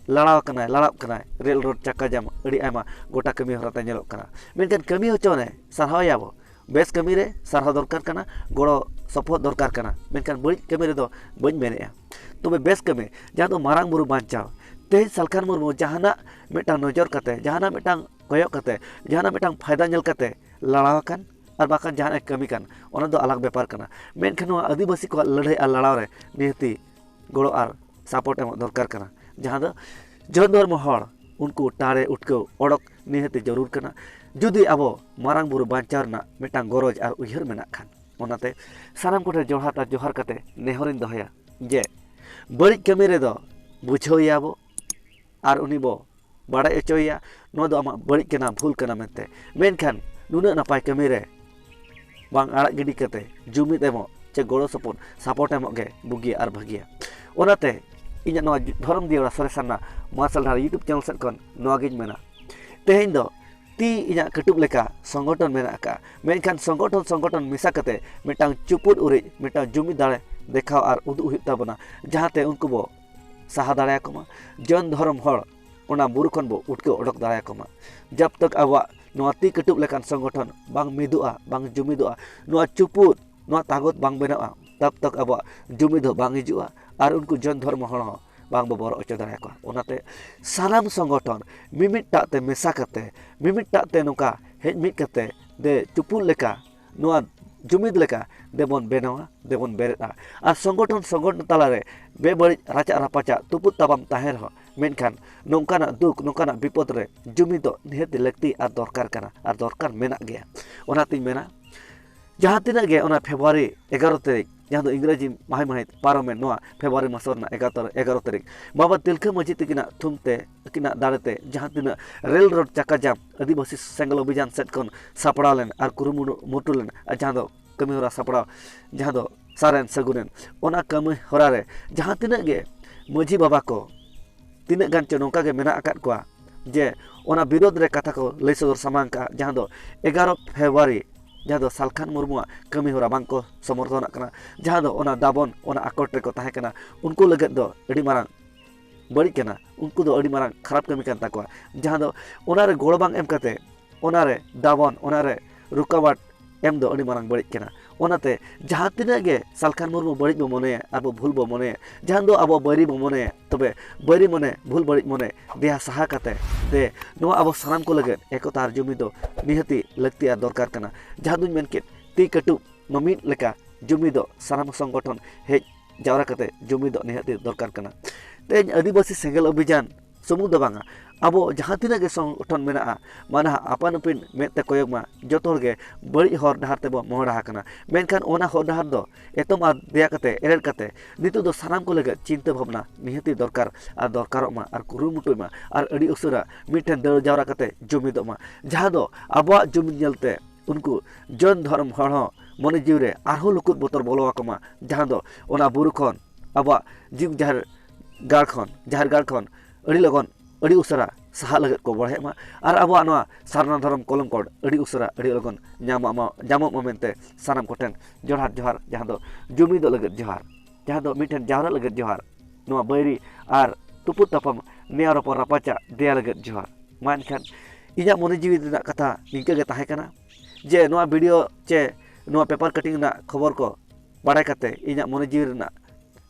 ᱞᱟᱲᱟᱣ ᱠᱟᱱᱟᱭ, ᱞᱟᱲᱟᱜ ᱠᱟᱱᱟᱭ, ᱨᱮᱞ ᱨᱳᱰ ᱪᱟᱠᱟ ᱡᱟᱢ, ᱟᱹᱰᱤ ᱟᱭᱢᱟ ᱜᱚᱴᱟ ᱠᱟᱹᱢᱤ ᱦᱚᱨᱟ ᱛᱮ ᱧᱮᱞᱚᱜ ᱠᱟᱱᱟ᱾ ᱢᱮᱱᱠᱷᱟᱱ ᱠᱟᱹᱢᱤ ᱦᱚᱪᱚᱱᱮ, ᱥᱟᱨᱦᱟᱣᱮᱭᱟᱵᱚ᱾ ᱵᱮᱥ ᱠᱟᱹᱢᱤ ᱨᱮ ᱥᱟᱨᱦᱟᱣ ᱫᱚᱨᱠᱟᱨ ᱠᱟᱱᱟ, ᱜᱚᱲᱚ ᱥᱚᱯᱚᱦᱚᱫ ᱫᱚᱨᱠᱟᱨ ᱠᱟᱱᱟ, ᱢᱮᱱᱠᱷᱟᱱ ᱵᱟᱹᱲᱤᱡ ᱠᱟᱹᱢᱤ ᱨᱮᱫᱚ ᱵᱟᱹᱧ ᱢᱮᱱᱮᱫᱼᱟ᱾ ᱛᱚᱵᱮ ᱵᱮᱥ ᱠᱟᱹᱢᱤ, ᱡᱟᱦᱟᱸ ᱫᱚ ᱢᱟᱨᱟᱝ ᱵᱩᱨᱩ ᱵᱟᱧᱪᱟᱣ, ᱛᱮᱦᱮᱧ ᱥᱟᱞᱠᱷᱟᱱ ᱢᱩᱨᱢᱩ ᱡᱟᱦᱟᱱᱟᱜ ᱢᱤᱫᱴᱟᱝ ᱱᱚᱡᱚᱨ ᱠᱟᱛᱮ, ᱡᱟᱦᱟᱱᱟᱜ ᱢᱤᱫᱴᱟᱝ ᱠᱚᱭᱚᱜ ᱠᱟᱛᱮ, ᱡᱟᱦᱟᱱᱟᱜ ᱢᱤᱫᱴᱟᱝ ᱯᱷᱟᱭᱫᱟ ᱧᱮᱞ ᱠᱟᱛᱮ ᱞᱟᱲᱟᱣ ᱟᱠᱟᱱ, ᱟᱨ ᱵᱟᱠᱷᱟᱱ ᱡᱟᱦᱟᱱᱟᱜ ᱮ ᱠᱟᱹᱢᱤ ᱠᱟᱱ, ᱚᱱᱟ ᱫᱚ ᱟᱞᱟᱜᱽ ᱵᱮᱯᱟᱨ ᱠᱟᱱᱟ᱾ ᱢᱮᱱᱠᱷᱟᱱ ᱱᱚᱣᱟ ᱟᱹᱫᱤᱵᱟᱹᱥᱤ ᱠᱚᱣᱟᱜ ᱞᱟᱹᱲᱦᱟᱹᱭ ᱟᱨ ᱞᱟᱲᱟᱣ ᱨᱮ ᱱᱤᱦᱟᱹᱛᱤ ᱜᱚᱲᱚ ᱟᱨ ᱥᱟᱯᱳᱨᱴ ᱮᱢᱚᱜ ᱫᱚᱨᱠᱟᱨ ᱠᱟᱱᱟ, ᱡᱟᱦᱟᱸ ᱫᱚ ᱡᱚᱱ ᱫᱷᱚᱨᱢᱚ ᱦᱚᱲ ᱩᱱᱠᱩ ᱴᱟᱲᱮ ᱩᱴᱠᱟᱹᱣ ᱚᱰᱚᱠ ᱱᱤᱦᱟᱹᱛᱤ ᱡᱟᱹᱨᱩᱲ ᱠᱟᱱᱟ, ᱡᱩᱫᱤ ᱟᱵᱚ ᱢᱟᱨᱟᱝ ᱵᱩᱨᱩ ᱵᱟᱧᱪᱟᱣ ᱨᱮᱱᱟᱜ ᱢᱤᱫᱴᱟᱝ ᱜᱚᱨᱚᱡᱽ ᱟᱨ ᱩᱭᱦᱟᱹᱨ ᱢᱮᱱᱟᱜ ᱠᱷᱟᱱ᱾ ᱚᱱᱟᱛᱮ ᱥᱟᱱᱟᱢ ᱠᱚᱴᱷᱮᱱ ᱡᱚᱲᱦᱟᱛ ᱟᱨ ᱡᱚᱦᱟᱨ ᱠᱟᱛᱮ ᱱᱮᱦᱚᱨᱤᱧ ᱫᱚᱦᱚᱭᱟ ᱡᱮ ᱵᱟᱹᱲᱤᱡ ᱠᱟᱹᱢᱤ ᱨᱮᱫᱚ ᱵᱩᱡᱷᱟᱹᱣ ᱮᱭᱟ ᱵᱚ ᱟᱨ ᱩᱱᱤ ᱵᱚ ᱵᱟᱲᱟᱭ ᱦᱚᱪᱚᱭᱮᱭᱟ, ᱱᱚᱣᱟ ᱫᱚ ᱟᱢᱟᱜ ᱵᱟᱹᱲᱤᱡ ᱠᱟᱱᱟ, ᱵᱷᱩᱞ ᱠᱟᱱᱟ ᱢᱮᱱᱛᱮ᱾ ᱢᱮᱱᱠᱷᱟᱱ ᱱᱩᱱᱟᱹᱜ ᱱᱟᱯᱟᱭ ᱠᱟᱹᱢᱤ ᱨᱮ ᱵᱟᱝ ᱟᱲᱟᱜ ᱜᱤᱰᱤ ᱠᱟᱛᱮ ᱡᱩᱢᱤᱫ ᱮᱢᱚᱜ ᱪᱮ ᱜᱚᱲᱚ ᱥᱚᱯᱚᱦᱚᱫ, ᱥᱟᱯᱳᱨᱴ ᱮᱢᱚᱜ ᱜᱮ ᱵᱩᱜᱤᱭᱟ ᱟᱨ ᱵᱷᱟᱹᱜᱤᱭᱟ᱾ ᱚᱱᱟᱛᱮ ᱤᱧᱟᱹᱜ ᱱᱚᱣᱟ ᱫᱷᱚᱨᱚᱢ ᱫᱤᱭᱟᱹᱲᱟ ᱥᱚᱨᱮᱥᱟᱱᱟ ᱢᱟᱨᱥᱟᱞ ᱰᱟᱦᱟᱨ YouTube ᱪᱮᱱᱮᱞ ᱥᱮᱫ ᱠᱷᱚᱱ ᱱᱚᱣᱟᱜᱤᱧ ᱢᱮᱱᱟ, ᱛᱮᱦᱮᱧ ᱫᱚ ᱛᱤ ᱤᱧᱟᱹᱜ ᱠᱟᱹᱴᱩᱵ ᱞᱮᱠᱟ ᱥᱚᱝᱜᱚᱴᱷᱚᱱ ᱢᱮᱱᱟᱜ ᱟᱠᱟᱫᱼᱟ, ᱢᱮᱱᱠᱷᱟᱱ ᱥᱚᱝᱜᱚᱴᱷᱚᱱ ᱥᱚᱝᱜᱚᱴᱷᱚᱱ ᱢᱮᱥᱟ ᱠᱟᱛᱮ ᱢᱤᱫᱴᱟᱝ ᱪᱩᱯᱩᱫ ᱩᱨᱤᱡ, ᱢᱤᱫᱴᱟᱝ ᱡᱩᱢᱤᱫ ᱫᱟᱲᱮ ᱫᱮᱠᱷᱟᱣ ᱟᱨ ᱩᱫᱩᱜ ᱦᱩᱭᱩᱜ ᱛᱟᱵᱚᱱᱟ, ᱡᱟᱦᱟᱸᱛᱮ ᱩᱱᱠᱩ ᱵᱚ ᱥᱟᱦᱟ ᱫᱟᱲᱮᱭᱟᱠᱚ ᱢᱟ, ᱡᱚᱱ ᱫᱷᱚᱨᱚᱢ ᱦᱚᱲ ᱚᱱᱟ ᱵᱩᱨᱩ ᱠᱷᱚᱱ ᱵᱚ ᱩᱴᱠᱟᱹᱣ ᱚᱰᱚᱠ ᱫᱟᱲᱮᱭᱟᱠᱚ ᱢᱟ᱾ ᱡᱟᱵ ᱛᱚᱠ ᱟᱵᱚᱣᱟᱜ ᱱᱚᱣᱟ ᱛᱤ ᱠᱟᱹᱴᱩᱵ ᱞᱮᱠᱟᱱ ᱥᱚᱝᱜᱚᱴᱷᱚᱱ ᱵᱟᱝ ᱢᱤᱫᱚᱜᱼᱟ, ᱵᱟᱝ ᱡᱩᱢᱤᱫᱚᱜᱼᱟ, ᱱᱚᱣᱟ ᱪᱩᱯᱩᱫ, ᱱᱚᱣᱟ ᱛᱟᱜᱚᱛ ᱵᱟᱝ ᱵᱮᱱᱟᱜᱼᱟ, ᱛᱟᱵ ᱛᱚᱠ ᱟᱵᱚᱣᱟᱜ ᱡᱩᱢᱤᱫ ᱦᱚᱸ ᱵᱟᱝ ᱦᱤᱡᱩᱜᱼᱟ ᱟᱨ ᱩᱱᱠᱩ ᱡᱚᱱ ᱫᱷᱚᱨᱢᱚ ᱦᱚᱲ ᱦᱚᱸ ᱵᱟᱝ ᱵᱚ ᱵᱚᱨᱚ ᱦᱚᱪᱚ ᱫᱟᱲᱮᱭᱟᱠᱚᱣᱟ᱾ ᱚᱱᱟᱛᱮ ᱥᱟᱱᱟᱢ ᱥᱚᱝᱜᱚᱴᱷᱚᱱ ᱢᱤᱢᱤᱫᱴᱟᱜ ᱛᱮ ᱢᱮᱥᱟ ᱠᱟᱛᱮ, ᱢᱤᱢᱤᱫᱴᱟᱜ ᱛᱮ ᱱᱚᱝᱠᱟ ᱦᱮᱡ ᱢᱤᱫ ᱠᱟᱛᱮ ᱫᱮ ᱪᱩᱯᱩᱫ ᱞᱮᱠᱟ, ᱱᱚᱣᱟ ᱡᱩᱢᱤᱫ ᱞᱮᱠᱟ ᱫᱮᱵᱚᱱ ᱵᱮᱱᱟᱣᱟ, ᱫᱮᱵᱚᱱ ᱵᱮᱨᱮᱫᱼᱟ᱾ ᱟᱨ ᱥᱚᱝᱜᱚᱴᱷᱚᱱ ᱥᱚᱝᱜᱚᱴᱷᱚᱱ ᱛᱟᱞᱟᱨᱮ ᱵᱮᱵᱟᱹᱲᱤᱡ ᱨᱟᱪᱟᱜ ᱨᱟᱯᱟᱪᱟᱜ ᱛᱩᱯᱩᱫ ᱛᱟᱯᱟᱢ ᱛᱟᱦᱮᱸ ᱨᱮᱦᱚᱸ, ᱢᱮᱱᱠᱷᱟᱱ ᱱᱚᱝᱠᱟᱱᱟᱜ ᱫᱩᱠ, ᱱᱚᱝᱠᱟᱱᱟᱜ ᱵᱤᱯᱚᱫ ᱨᱮ ᱡᱩᱢᱤᱫ ᱫᱚ ᱱᱤᱦᱟᱹᱛ ᱞᱟᱹᱠᱛᱤ ᱟᱨ ᱫᱚᱨᱠᱟᱨ ᱠᱟᱱᱟ, ᱟᱨ ᱫᱚᱨᱠᱟᱨ ᱢᱮᱱᱟᱜ ᱜᱮᱭᱟ᱾ ᱚᱱᱟᱛᱤᱧ ᱢᱮᱱᱟ, ᱡᱟᱦᱟᱸ ᱛᱤᱱᱟᱹᱜ ᱜᱮ ᱚᱱᱟ ᱯᱷᱮᱵᱽᱨᱩᱣᱟᱨᱤ ᱮᱜᱟᱨᱚ ᱛᱟᱹᱨᱤᱠᱷ ᱡᱟᱦᱟᱸ ᱫᱚ ᱤᱝᱨᱮᱡᱤ ᱢᱟᱹᱦᱤᱛ ᱢᱟᱹᱦᱤᱛ ᱯᱟᱨᱚᱢᱮᱱ ᱱᱚᱣᱟ ᱯᱷᱮᱵᱽᱨᱩᱣᱟᱨᱤ ᱢᱟᱥ ᱨᱮᱱᱟᱜ ᱮᱜᱟᱨᱚ ᱛᱟᱹᱨᱤᱠᱷ, ᱮᱜᱟᱨᱚ ᱛᱟᱹᱨᱤᱠᱷ ᱵᱟᱵᱟ ᱛᱤᱞᱠᱟᱹ ᱢᱟᱹᱡᱷᱤ ᱛᱟᱹᱠᱤᱱᱟᱜ ᱛᱷᱩᱢ ᱛᱮ, ᱟᱹᱠᱤᱱᱟᱜ ᱫᱟᱲᱮ ᱛᱮ ᱡᱟᱦᱟᱸ ᱛᱤᱱᱟᱹᱜ ᱨᱮᱞ ᱨᱳᱰ ᱪᱟᱠᱟ ᱡᱟᱢ, ᱟᱹᱫᱤᱵᱟᱹᱥᱤ ᱥᱮᱸᱜᱮᱞ ᱚᱵᱷᱤᱡᱟᱱ ᱥᱮᱫ ᱠᱷᱚᱱ ᱥᱟᱯᱲᱟᱣ ᱞᱮᱱ ᱟᱨ ᱠᱩᱨᱩᱢᱩᱴᱩ ᱞᱮᱱ ᱟᱨ ᱡᱟᱦᱟᱸ ᱫᱚ ᱠᱟᱹᱢᱤ ᱦᱚᱨᱟ ᱥᱟᱯᱲᱟᱣ, ᱡᱟᱦᱟᱸ ᱫᱚ ᱥᱟᱨᱮᱱ ᱥᱟᱹᱜᱩᱱᱮᱱ, ᱚᱱᱟ ᱠᱟᱹᱢᱤ ᱦᱚᱨᱟ ᱨᱮ ᱡᱟᱦᱟᱸ ᱛᱤᱱᱟᱹᱜ ᱜᱮ ᱢᱟᱹᱡᱷᱤ ᱵᱟᱵᱟ ᱠᱚ ᱛᱤᱱᱟᱹᱜ ᱜᱟᱱ ᱪᱚ ᱱᱚᱝᱠᱟ ᱜᱮ ᱢᱮᱱᱟᱜ ᱟᱠᱟᱫ ᱠᱚᱣᱟ ᱡᱮ ᱚᱱᱟ ᱵᱤᱨᱳᱫᱷ ᱨᱮ ᱠᱟᱛᱷᱟ ᱠᱚ ᱞᱟᱹᱭ ᱥᱚᱫᱚᱨ ᱥᱟᱢᱟᱝ ᱠᱟᱜᱼᱟ, ᱡᱟᱦᱟᱸ ᱫᱚ ᱮᱜᱟᱨᱚ ᱯᱷᱮᱵᱽᱨᱩᱣᱟᱨᱤ, ᱡᱟᱦᱟᱸ ᱫᱚ ᱥᱟᱞᱠᱷᱟᱱ ᱢᱩᱨᱢᱩᱣᱟᱜ ᱠᱟᱹᱢᱤ ᱦᱚᱨᱟ ᱵᱟᱝ ᱠᱚ ᱥᱚᱢᱚᱨᱛᱷᱚᱱᱟᱜ ᱠᱟᱱᱟ, ᱡᱟᱦᱟᱸ ᱫᱚ ᱚᱱᱟ ᱫᱟᱵᱚᱱ, ᱚᱱᱟ ᱟᱠᱚᱴ ᱨᱮᱠᱚ ᱛᱟᱦᱮᱸ ᱠᱟᱱᱟ, ᱩᱱᱠᱩ ᱞᱟᱹᱜᱤᱫ ᱫᱚ ᱟᱹᱰᱤ ᱢᱟᱨᱟᱝ ᱵᱟᱹᱲᱤᱡ ᱠᱟᱱᱟ, ᱩᱱᱠᱩ ᱫᱚ ᱟᱹᱰᱤ ᱢᱟᱨᱟᱝ ᱠᱷᱟᱨᱟᱯ ᱠᱟᱹᱢᱤ ᱠᱟᱱ ᱛᱟᱠᱚᱣᱟ, ᱡᱟᱦᱟᱸ ᱫᱚ ᱚᱱᱟ ᱨᱮ ᱜᱚᱲᱚ ᱵᱟᱝ ᱮᱢ ᱠᱟᱛᱮ ᱚᱱᱟ ᱨᱮ ᱫᱟᱵᱚᱱ, ᱚᱱᱟ ᱨᱮ ᱨᱩᱠᱟᱣᱟᱴ ᱮᱢ ᱫᱚ ᱟᱹᱰᱤ ᱢᱟᱨᱟᱝ ᱵᱟᱹᱲᱤᱡ ᱠᱟᱱᱟ᱾ ᱚᱱᱟᱛᱮ ᱡᱟᱦᱟᱸ ᱛᱤᱱᱟᱹᱜ ᱜᱮ ᱥᱟᱞᱠᱷᱟᱱ ᱢᱩᱨᱢᱩ ᱵᱟᱹᱲᱤᱡ ᱵᱚ ᱢᱚᱱᱮᱭᱟ ᱟᱨ ᱵᱚ ᱵᱷᱩᱞ ᱵᱚ ᱢᱚᱱᱮᱭᱟ, ᱡᱟᱦᱟᱸ ᱫᱚ ᱟᱵᱚ ᱵᱟᱹᱭᱨᱤ ᱵᱚ ᱢᱚᱱᱮᱭᱟ, ᱛᱚᱵᱮ ᱵᱟᱹᱭᱨᱤ ᱢᱚᱱᱮ, ᱵᱷᱩᱞ ᱵᱟᱹᱲᱤᱡ ᱢᱚᱱᱮ ᱫᱮᱭᱟ ᱥᱟᱦᱟ ᱠᱟᱛᱮ ᱫᱮ ᱱᱚᱣᱟ ᱟᱵᱚ ᱥᱟᱱᱟᱢ ᱠᱚ ᱞᱟᱹᱜᱤᱫ ᱮᱠᱚᱛᱟ ᱟᱨ ᱡᱩᱢᱤᱫ ᱫᱚ ᱱᱤᱦᱟᱹᱛᱤ ᱞᱟᱹᱠᱛᱤ ᱟᱨ ᱫᱚᱨᱠᱟᱨ ᱠᱟᱱᱟ᱾ ᱡᱟᱦᱟᱸ ᱫᱚᱧ ᱢᱮᱱ ᱠᱮᱫ, ᱛᱤ ᱠᱟᱹᱴᱩᱵ ᱢᱤᱢᱤᱫ ᱞᱮᱠᱟ ᱡᱩᱢᱤᱫ ᱫᱚ ᱥᱟᱱᱟᱢ ᱥᱚᱝᱜᱚᱴᱷᱚᱱ ᱦᱮᱡ ᱡᱟᱣᱨᱟ ᱠᱟᱛᱮ ᱡᱩᱢᱤᱫᱚᱜ ᱱᱤᱦᱟᱹᱛᱤ ᱫᱚᱨᱠᱟᱨ ᱠᱟᱱᱟ᱾ ᱛᱮᱦᱮᱧ ᱟᱹᱫᱤᱵᱟᱹᱥᱤ ᱥᱮᱸᱜᱮᱞ ᱚᱵᱷᱤᱡᱟᱱ ᱥᱩᱢᱩᱝ ᱫᱚ ᱵᱟᱝᱟ, ᱟᱵᱚ ᱡᱟᱦᱟᱸ ᱛᱤᱱᱟᱹᱜ ᱜᱮ ᱥᱚᱝᱜᱚᱴᱷᱚᱱ ᱢᱮᱱᱟᱜᱼᱟ, ᱢᱟᱱᱮ ᱟᱯᱟᱱ ᱟᱹᱯᱤᱱ ᱢᱮᱫ ᱛᱮ ᱠᱚᱭᱚᱜ ᱢᱟ, ᱡᱚᱛᱚ ᱦᱚᱲ ᱜᱮ ᱵᱟᱹᱲᱤᱡ ᱦᱚᱨ ᱰᱟᱦᱟᱨ ᱛᱮᱵᱚ ᱢᱚᱦᱰᱟ ᱟᱠᱟᱱᱟ᱾ ᱢᱮᱱᱠᱷᱟᱱ ᱚᱱᱟ ᱦᱚᱨ ᱰᱟᱦᱟᱨ ᱫᱚ ᱮᱛᱚᱢ ᱟᱨ ᱫᱮᱭᱟ ᱠᱟᱛᱮ, ᱮᱨᱮᱲ ᱠᱟᱛᱮ, ᱱᱤᱛᱚᱜ ᱫᱚ ᱥᱟᱱᱟᱢ ᱠᱚ ᱞᱟᱹᱜᱤᱫ ᱪᱤᱱᱛᱟᱹ ᱵᱷᱟᱵᱽᱱᱟ ᱱᱤᱦᱟᱹᱛᱤ ᱫᱚᱨᱠᱟᱨ ᱟᱨ ᱫᱚᱨᱠᱟᱨᱚᱜ ᱢᱟ ᱟᱨ ᱠᱩᱨᱩᱢᱩᱴᱩᱭ ᱢᱟ ᱟᱨ ᱟᱹᱰᱤ ᱩᱥᱟᱹᱨᱟ ᱢᱤᱫᱴᱷᱮᱱ ᱫᱟᱹᱲ ᱡᱟᱣᱨᱟ ᱠᱟᱛᱮ ᱡᱩᱢᱤᱫᱚᱜ ᱢᱟ, ᱡᱟᱦᱟᱸ ᱫᱚ ᱟᱵᱚᱣᱟᱜ ᱡᱩᱢᱤᱫ ᱧᱮᱞᱛᱮ ᱩᱱᱠᱩ ᱡᱚᱱ ᱫᱷᱚᱨᱚᱢ ᱦᱚᱲ ᱦᱚᱸ ᱢᱚᱱᱮ ᱡᱤᱣᱤ ᱨᱮ ᱟᱨᱦᱚᱸ ᱞᱩᱠᱩᱫ ᱵᱚᱛᱚᱨ ᱵᱚᱞᱚ ᱟᱠᱚ ᱢᱟ, ᱡᱟᱦᱟᱸ ᱫᱚ ᱚᱱᱟ ᱵᱩᱨᱩ ᱠᱷᱚᱱ, ᱟᱵᱚᱣᱟᱜ ᱡᱤᱣᱤ ᱡᱟᱦᱮᱨ ᱜᱟᱲ ᱠᱷᱚᱱ, ᱡᱟᱦᱮᱨ ᱜᱟᱲ ᱠᱷᱚᱱ ᱟᱹᱰᱤ ᱞᱚᱜᱚᱱ, ᱟᱹᱰᱤ ᱩᱥᱟᱹᱨᱟ ᱥᱟᱦᱟᱜ ᱞᱟᱹᱜᱤᱫ ᱠᱚ ᱵᱚᱲᱦᱮᱜ ᱢᱟ ᱟᱨ ᱟᱵᱚᱣᱟᱜ ᱱᱚᱣᱟ ᱥᱟᱨᱱᱟ ᱫᱷᱚᱨᱚᱢ ᱠᱚᱞᱚᱢ ᱠᱳᱰ ᱟᱹᱰᱤ ᱩᱥᱟᱹᱨᱟ, ᱟᱹᱰᱤ ᱞᱚᱜᱚᱱ ᱧᱟᱢᱚᱜ ᱢᱟ, ᱧᱟᱢᱚᱜ ᱢᱟ ᱢᱮᱱᱛᱮ ᱥᱟᱱᱟᱢ ᱠᱚᱴᱷᱮᱱ ᱡᱚᱦᱟᱨ, ᱡᱚᱦᱟᱨ, ᱡᱟᱦᱟᱸ ᱫᱚ ᱡᱩᱢᱤᱫᱚᱜ ᱞᱟᱹᱜᱤᱫ ᱡᱚᱦᱟᱨ, ᱡᱟᱦᱟᱸ ᱫᱚ ᱢᱤᱫᱴᱷᱮᱱ ᱡᱟᱣᱨᱟᱜ ᱞᱟᱹᱜᱤᱫ ᱡᱚᱦᱟᱨ᱾ ᱱᱚᱣᱟ ᱵᱟᱹᱭᱨᱤ ᱟᱨ ᱛᱩᱯᱩᱫ ᱛᱟᱯᱟᱢ ᱱᱮᱭᱟᱣ ᱨᱚᱯᱚᱲ ᱨᱟᱯᱟᱪᱟᱜ ᱫᱮᱭᱟ ᱞᱟᱹᱜᱤᱫ ᱡᱚᱦᱟᱨ᱾ ᱢᱟ ᱮᱱᱠᱷᱟᱱ ᱤᱧᱟᱹᱜ ᱢᱚᱱᱮ ᱡᱤᱣᱤ ᱨᱮᱱᱟᱜ ᱠᱟᱛᱷᱟ ᱱᱤᱝᱠᱟᱹ ᱜᱮ ᱛᱟᱦᱮᱸ ᱠᱟᱱᱟ ᱡᱮ ᱱᱚᱣᱟ ᱵᱷᱤᱰᱤᱭᱳ ᱪᱮ ᱱᱚᱣᱟ ᱯᱮᱯᱟᱨ ᱠᱟᱴᱤᱝ ᱨᱮᱱᱟᱜ ᱠᱷᱚᱵᱚᱨ ᱠᱚ ᱵᱟᱲᱟᱭ ᱠᱟᱛᱮ ᱤᱧᱟᱹᱜ ᱢᱚᱱᱮ ᱡᱤᱣᱤ ᱨᱮᱱᱟᱜ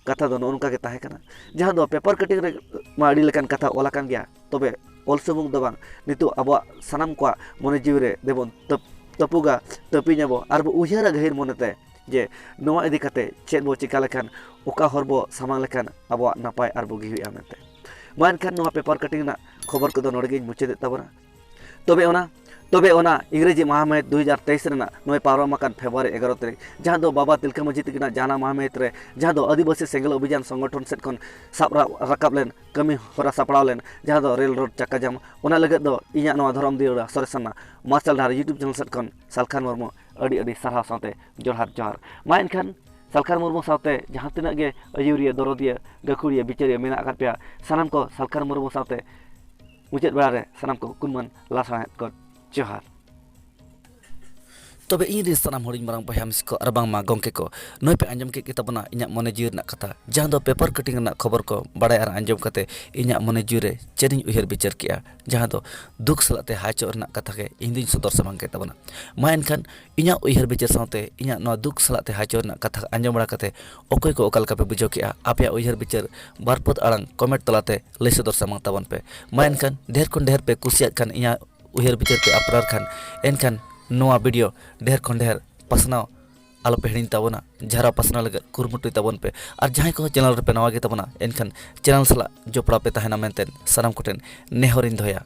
ᱠᱟᱛᱷᱟ ᱫᱚ ᱱᱚᱜᱼᱚ ᱱᱚᱝᱠᱟ ᱜᱮ ᱛᱟᱦᱮᱸ ᱠᱟᱱᱟ, ᱡᱟᱦᱟᱸ ᱫᱚ ᱯᱮᱯᱟᱨ ᱠᱟᱴᱤᱝ ᱨᱮ ᱢᱟ ᱟᱹᱰᱤ ᱞᱮᱠᱟᱱ ᱠᱟᱛᱷᱟ ᱚᱞ ᱟᱠᱟᱱ ᱜᱮᱭᱟ, ᱛᱚᱵᱮ ᱚᱞ ᱥᱩᱢᱩᱝ ᱫᱚ ᱵᱟᱝ, ᱱᱤᱛᱚᱜ ᱟᱵᱚᱣᱟᱜ ᱥᱟᱱᱟᱢ ᱠᱚᱣᱟᱜ ᱢᱚᱱᱮ ᱡᱤᱣᱤ ᱨᱮ ᱫᱮᱵᱚᱱ ᱛᱟᱹᱯ-, ᱛᱟᱹᱯᱩᱜᱟ, ᱛᱟᱹᱯᱤᱧ ᱟᱵᱚ ᱟᱨ ᱵᱚ ᱩᱭᱦᱟᱹᱨᱟ ᱜᱟᱹᱦᱤᱨ ᱢᱚᱱᱮᱛᱮ ᱡᱮ ᱱᱚᱣᱟ ᱤᱫᱤ ᱠᱟᱛᱮ ᱪᱮᱫ ᱵᱚ ᱪᱤᱠᱟ ᱞᱮᱠᱷᱟᱱ, ᱚᱠᱟ ᱦᱚᱨ ᱵᱚ ᱥᱟᱢᱟᱝ ᱞᱮᱠᱷᱟᱱ ᱟᱵᱚᱣᱟᱜ ᱱᱟᱯᱟᱭ ᱟᱨ ᱵᱩᱜᱤ ᱦᱩᱭᱩᱜᱼᱟ ᱢᱮᱱᱛᱮ᱾ ᱢᱟ ᱮᱱᱠᱷᱟᱱ ᱱᱚᱣᱟ ᱯᱮᱯᱟᱨ ᱠᱟᱴᱤᱝ ᱨᱮᱱᱟᱜ ᱠᱷᱚᱵᱚᱨ ᱠᱚᱫᱚ ᱱᱚᱰᱮ ᱜᱤᱧ ᱢᱩᱪᱟᱹᱫᱮᱫ ᱛᱟᱵᱚᱱᱟ᱾ ᱛᱚᱵᱮ ᱚᱱᱟ ᱛᱚᱵᱮ ᱚᱱᱟ ᱤᱝᱨᱮᱡᱤ ᱢᱟᱦᱟ ᱢᱟᱹᱦᱤᱛ ᱫᱩ ᱦᱟᱡᱟᱨ ᱛᱮᱭᱤᱥ ᱨᱮᱱᱟᱜ ᱱᱚᱜᱼᱚᱭ ᱯᱟᱨᱚᱢ ᱟᱠᱟᱱ ᱯᱷᱮᱵᱽᱨᱩᱣᱟᱨᱤ ᱮᱜᱟᱨᱚ ᱛᱟᱹᱨᱤᱠᱷ, ᱡᱟᱦᱟᱸ ᱫᱚ ᱵᱟᱵᱟ ᱛᱤᱞᱠᱟᱹ ᱢᱟᱹᱡᱷᱤ ᱛᱟᱹᱠᱤᱱᱟᱜ ᱡᱟᱱᱟᱢ ᱢᱟᱦᱟ ᱢᱟᱹᱦᱤᱛ ᱨᱮ, ᱡᱟᱦᱟᱸ ᱫᱚ ᱟᱹᱫᱤᱵᱟᱹᱥᱤ ᱥᱮᱸᱜᱮᱞ ᱚᱵᱷᱤᱡᱟᱱ ᱥᱚᱝᱜᱚᱴᱷᱚᱱ ᱥᱮᱫ ᱠᱷᱚᱱ ᱥᱟᱵ ᱨᱟ-, ᱨᱟᱠᱟᱵ ᱞᱮᱱ ᱠᱟᱹᱢᱤ ᱦᱚᱨᱟ ᱥᱟᱯᱲᱟᱣ ᱞᱮᱱ, ᱡᱟᱦᱟᱸ ᱫᱚ ᱨᱮᱞ ᱨᱳᱰ ᱪᱟᱠᱟ ᱡᱟᱢ, ᱚᱱᱟ ᱞᱟᱹᱜᱤᱫ ᱫᱚ ᱤᱧᱟᱹᱜ ᱱᱚᱣᱟ ᱫᱷᱚᱨᱚᱢ ᱫᱤᱭᱟᱹᱲᱟ ᱥᱚᱨᱮᱥ ᱟᱱᱟᱜ ᱢᱟᱨᱥᱟᱞ ᱰᱟᱦᱟᱨ YouTube ᱪᱮᱱᱮᱞ ᱥᱮᱫ ᱠᱷᱚᱱ ᱥᱟᱞᱠᱷᱟᱱ ᱢᱩᱨᱢᱩ ᱟᱹᱰᱤ ᱟᱹᱰᱤ ᱥᱟᱨᱦᱟᱣ ᱥᱟᱶᱛᱮ ᱡᱚᱦᱟᱨ ᱡᱚᱦᱟᱨ᱾ ᱢᱟ ᱮᱱᱠᱷᱟᱱ ᱥᱟᱞᱠᱷᱟᱱ ᱢᱩᱨᱢᱩ ᱥᱟᱶᱛᱮ ᱡᱟᱦᱟᱸ ᱛᱤᱱᱟᱹᱜ ᱜᱮ ᱟᱹᱭᱩᱨᱤᱭᱟᱹ, ᱫᱚᱨᱚᱫᱤᱭᱟᱹ, ᱜᱟᱹᱠᱷᱩᱲᱤᱭᱟᱹ, ᱵᱤᱪᱟᱹᱨᱤᱭᱟᱹ ᱢᱮᱱᱟᱜ ᱟᱠᱟᱫ ᱯᱮᱭᱟ, ᱥᱟᱱᱟᱢ ᱠᱚ ᱥᱟᱞᱠᱷᱟᱱ ᱢᱩᱨᱢᱩ ᱥᱟᱶᱛᱮ ᱢᱩᱪᱟᱹᱫ ᱵᱮᱲᱟ ᱨᱮ ᱥᱟᱱᱟᱢ ᱠᱚ ᱠᱩᱱᱢᱟᱱ ᱞᱟᱥᱟᱲᱦᱮᱫ ᱠᱚ ᱡᱚᱦᱟᱨ᱾ ᱛᱚᱵᱮ ᱤᱧ ᱨᱮᱱ ᱥᱟᱱᱟᱢ ᱦᱩᱰᱤᱧ ᱢᱟᱨᱟᱝ ᱵᱚᱭᱦᱟ ᱢᱤᱥᱤ ᱠᱚ ᱟᱨ ᱵᱟᱝᱢᱟ ᱜᱚᱢᱠᱮ ᱠᱚ, ᱱᱚᱜᱼᱚᱭ ᱯᱮ ᱟᱸᱡᱚᱢ ᱠᱮᱫ ᱜᱮ ᱛᱟᱵᱚᱱᱟ ᱤᱧᱟᱹᱜ ᱢᱚᱱᱮ ᱡᱤᱣᱤ ᱨᱮᱱᱟᱜ ᱠᱟᱛᱷᱟ, ᱡᱟᱦᱟᱸ ᱫᱚ ᱯᱮᱯᱟᱨ ᱠᱟᱴᱤᱝ ᱨᱮᱱᱟᱜ ᱠᱷᱚᱵᱚᱨ ᱠᱚ ᱵᱟᱲᱟᱭ ᱟᱨ ᱟᱸᱡᱚᱢ ᱠᱟᱛᱮ ᱤᱧᱟᱹᱜ ᱢᱚᱱᱮ ᱡᱤᱣᱤ ᱨᱮ ᱪᱮᱫ ᱤᱧ ᱩᱭᱦᱟᱹᱨ ᱵᱤᱪᱟᱹᱨ ᱠᱮᱜᱼᱟ, ᱡᱟᱦᱟᱸ ᱫᱚ ᱫᱩᱠ ᱥᱟᱞᱟᱜ ᱛᱮ ᱦᱟᱭᱪᱚᱜ ᱨᱮᱱᱟᱜ ᱠᱟᱛᱷᱟ ᱜᱮ ᱤᱧ ᱫᱩᱧ ᱥᱚᱫᱚᱨ ᱥᱟᱢᱟᱝ ᱠᱮᱫ ᱛᱟᱵᱚᱱᱟ᱾ ᱢᱟ ᱮᱱᱠᱷᱟᱱ ᱤᱧᱟᱹᱜ ᱩᱭᱦᱟᱹᱨ ᱵᱤᱪᱟᱹᱨ ᱥᱟᱶᱛᱮ ᱤᱧᱟᱹᱜ ᱱᱚᱣᱟ ᱫᱩᱠ ᱥᱟᱞᱟᱜ ᱛᱮ ᱦᱟᱭᱪᱚᱜ ᱨᱮᱱᱟᱜ ᱠᱟᱛᱷᱟ ᱟᱸᱡᱚᱢ ᱵᱟᱲᱟ ᱠᱟᱛᱮ ᱚᱠᱚᱭ ᱠᱚ ᱚᱠᱟ ᱞᱮᱠᱟ ᱯᱮ ᱵᱩᱡᱷᱟᱹᱣ ᱠᱮᱜᱼᱟ, ᱟᱯᱮᱭᱟᱜ ᱩᱭᱦᱟᱹᱨ ᱵᱤᱪᱟᱹᱨ ᱵᱟᱨ ᱯᱚᱫ ᱟᱲᱟᱝ ᱠᱚᱢᱮᱱᱴ ᱛᱟᱞᱟᱛᱮ ᱞᱟᱹᱭ ᱥᱚᱫᱚᱨ ᱥᱟᱢᱟᱝ ᱛᱟᱵᱚᱱ ᱯᱮ᱾ ᱢᱟ ᱮᱱᱠᱷᱟᱱ ᱰᱷᱮᱨ ᱠᱷᱚᱱ ᱰᱷᱮᱨ ᱯᱮ ᱠᱩᱥᱤᱭᱟᱜ ᱠᱷᱟᱱ ᱤᱧᱟᱹᱜ ᱩᱭᱦᱟᱹᱨ ᱵᱤᱪᱟᱹᱨ ᱯᱮ ᱟᱯᱱᱟᱨ ᱠᱷᱟᱱ, ᱮᱱᱠᱷᱟᱱ ᱱᱚᱣᱟ ᱵᱷᱤᱰᱤᱭᱳ ᱰᱷᱮᱨ ᱠᱷᱚᱱ ᱰᱷᱮᱨ ᱯᱟᱥᱱᱟᱣ ᱟᱞᱚᱯᱮ ᱦᱤᱲᱤᱧ ᱛᱟᱵᱚᱱᱟ᱾ ᱡᱷᱟᱨᱟᱣ ᱯᱟᱥᱱᱟᱣ ᱞᱟᱹᱜᱤᱫ ᱠᱩᱨᱩᱢᱩᱴᱩᱭ ᱛᱟᱵᱚᱱ ᱯᱮ᱾ ᱟᱨ ᱡᱟᱦᱟᱸᱭ ᱠᱚ ᱪᱮᱱᱮᱞ ᱨᱮᱯᱮ ᱱᱟᱣᱟ ᱜᱮ ᱛᱟᱵᱚᱱᱟ, ᱮᱱᱠᱷᱟᱱ ᱪᱮᱱᱮᱞ ᱥᱟᱞᱟᱜ ᱡᱚᱯᱲᱟᱣ ᱯᱮ ᱛᱟᱦᱮᱱᱟ ᱢᱮᱱᱛᱮ ᱥᱟᱱᱟᱢ ᱠᱚᱴᱷᱮᱱ ᱱᱮᱦᱚᱨᱤᱧ ᱫᱚᱦᱚᱭᱟ᱾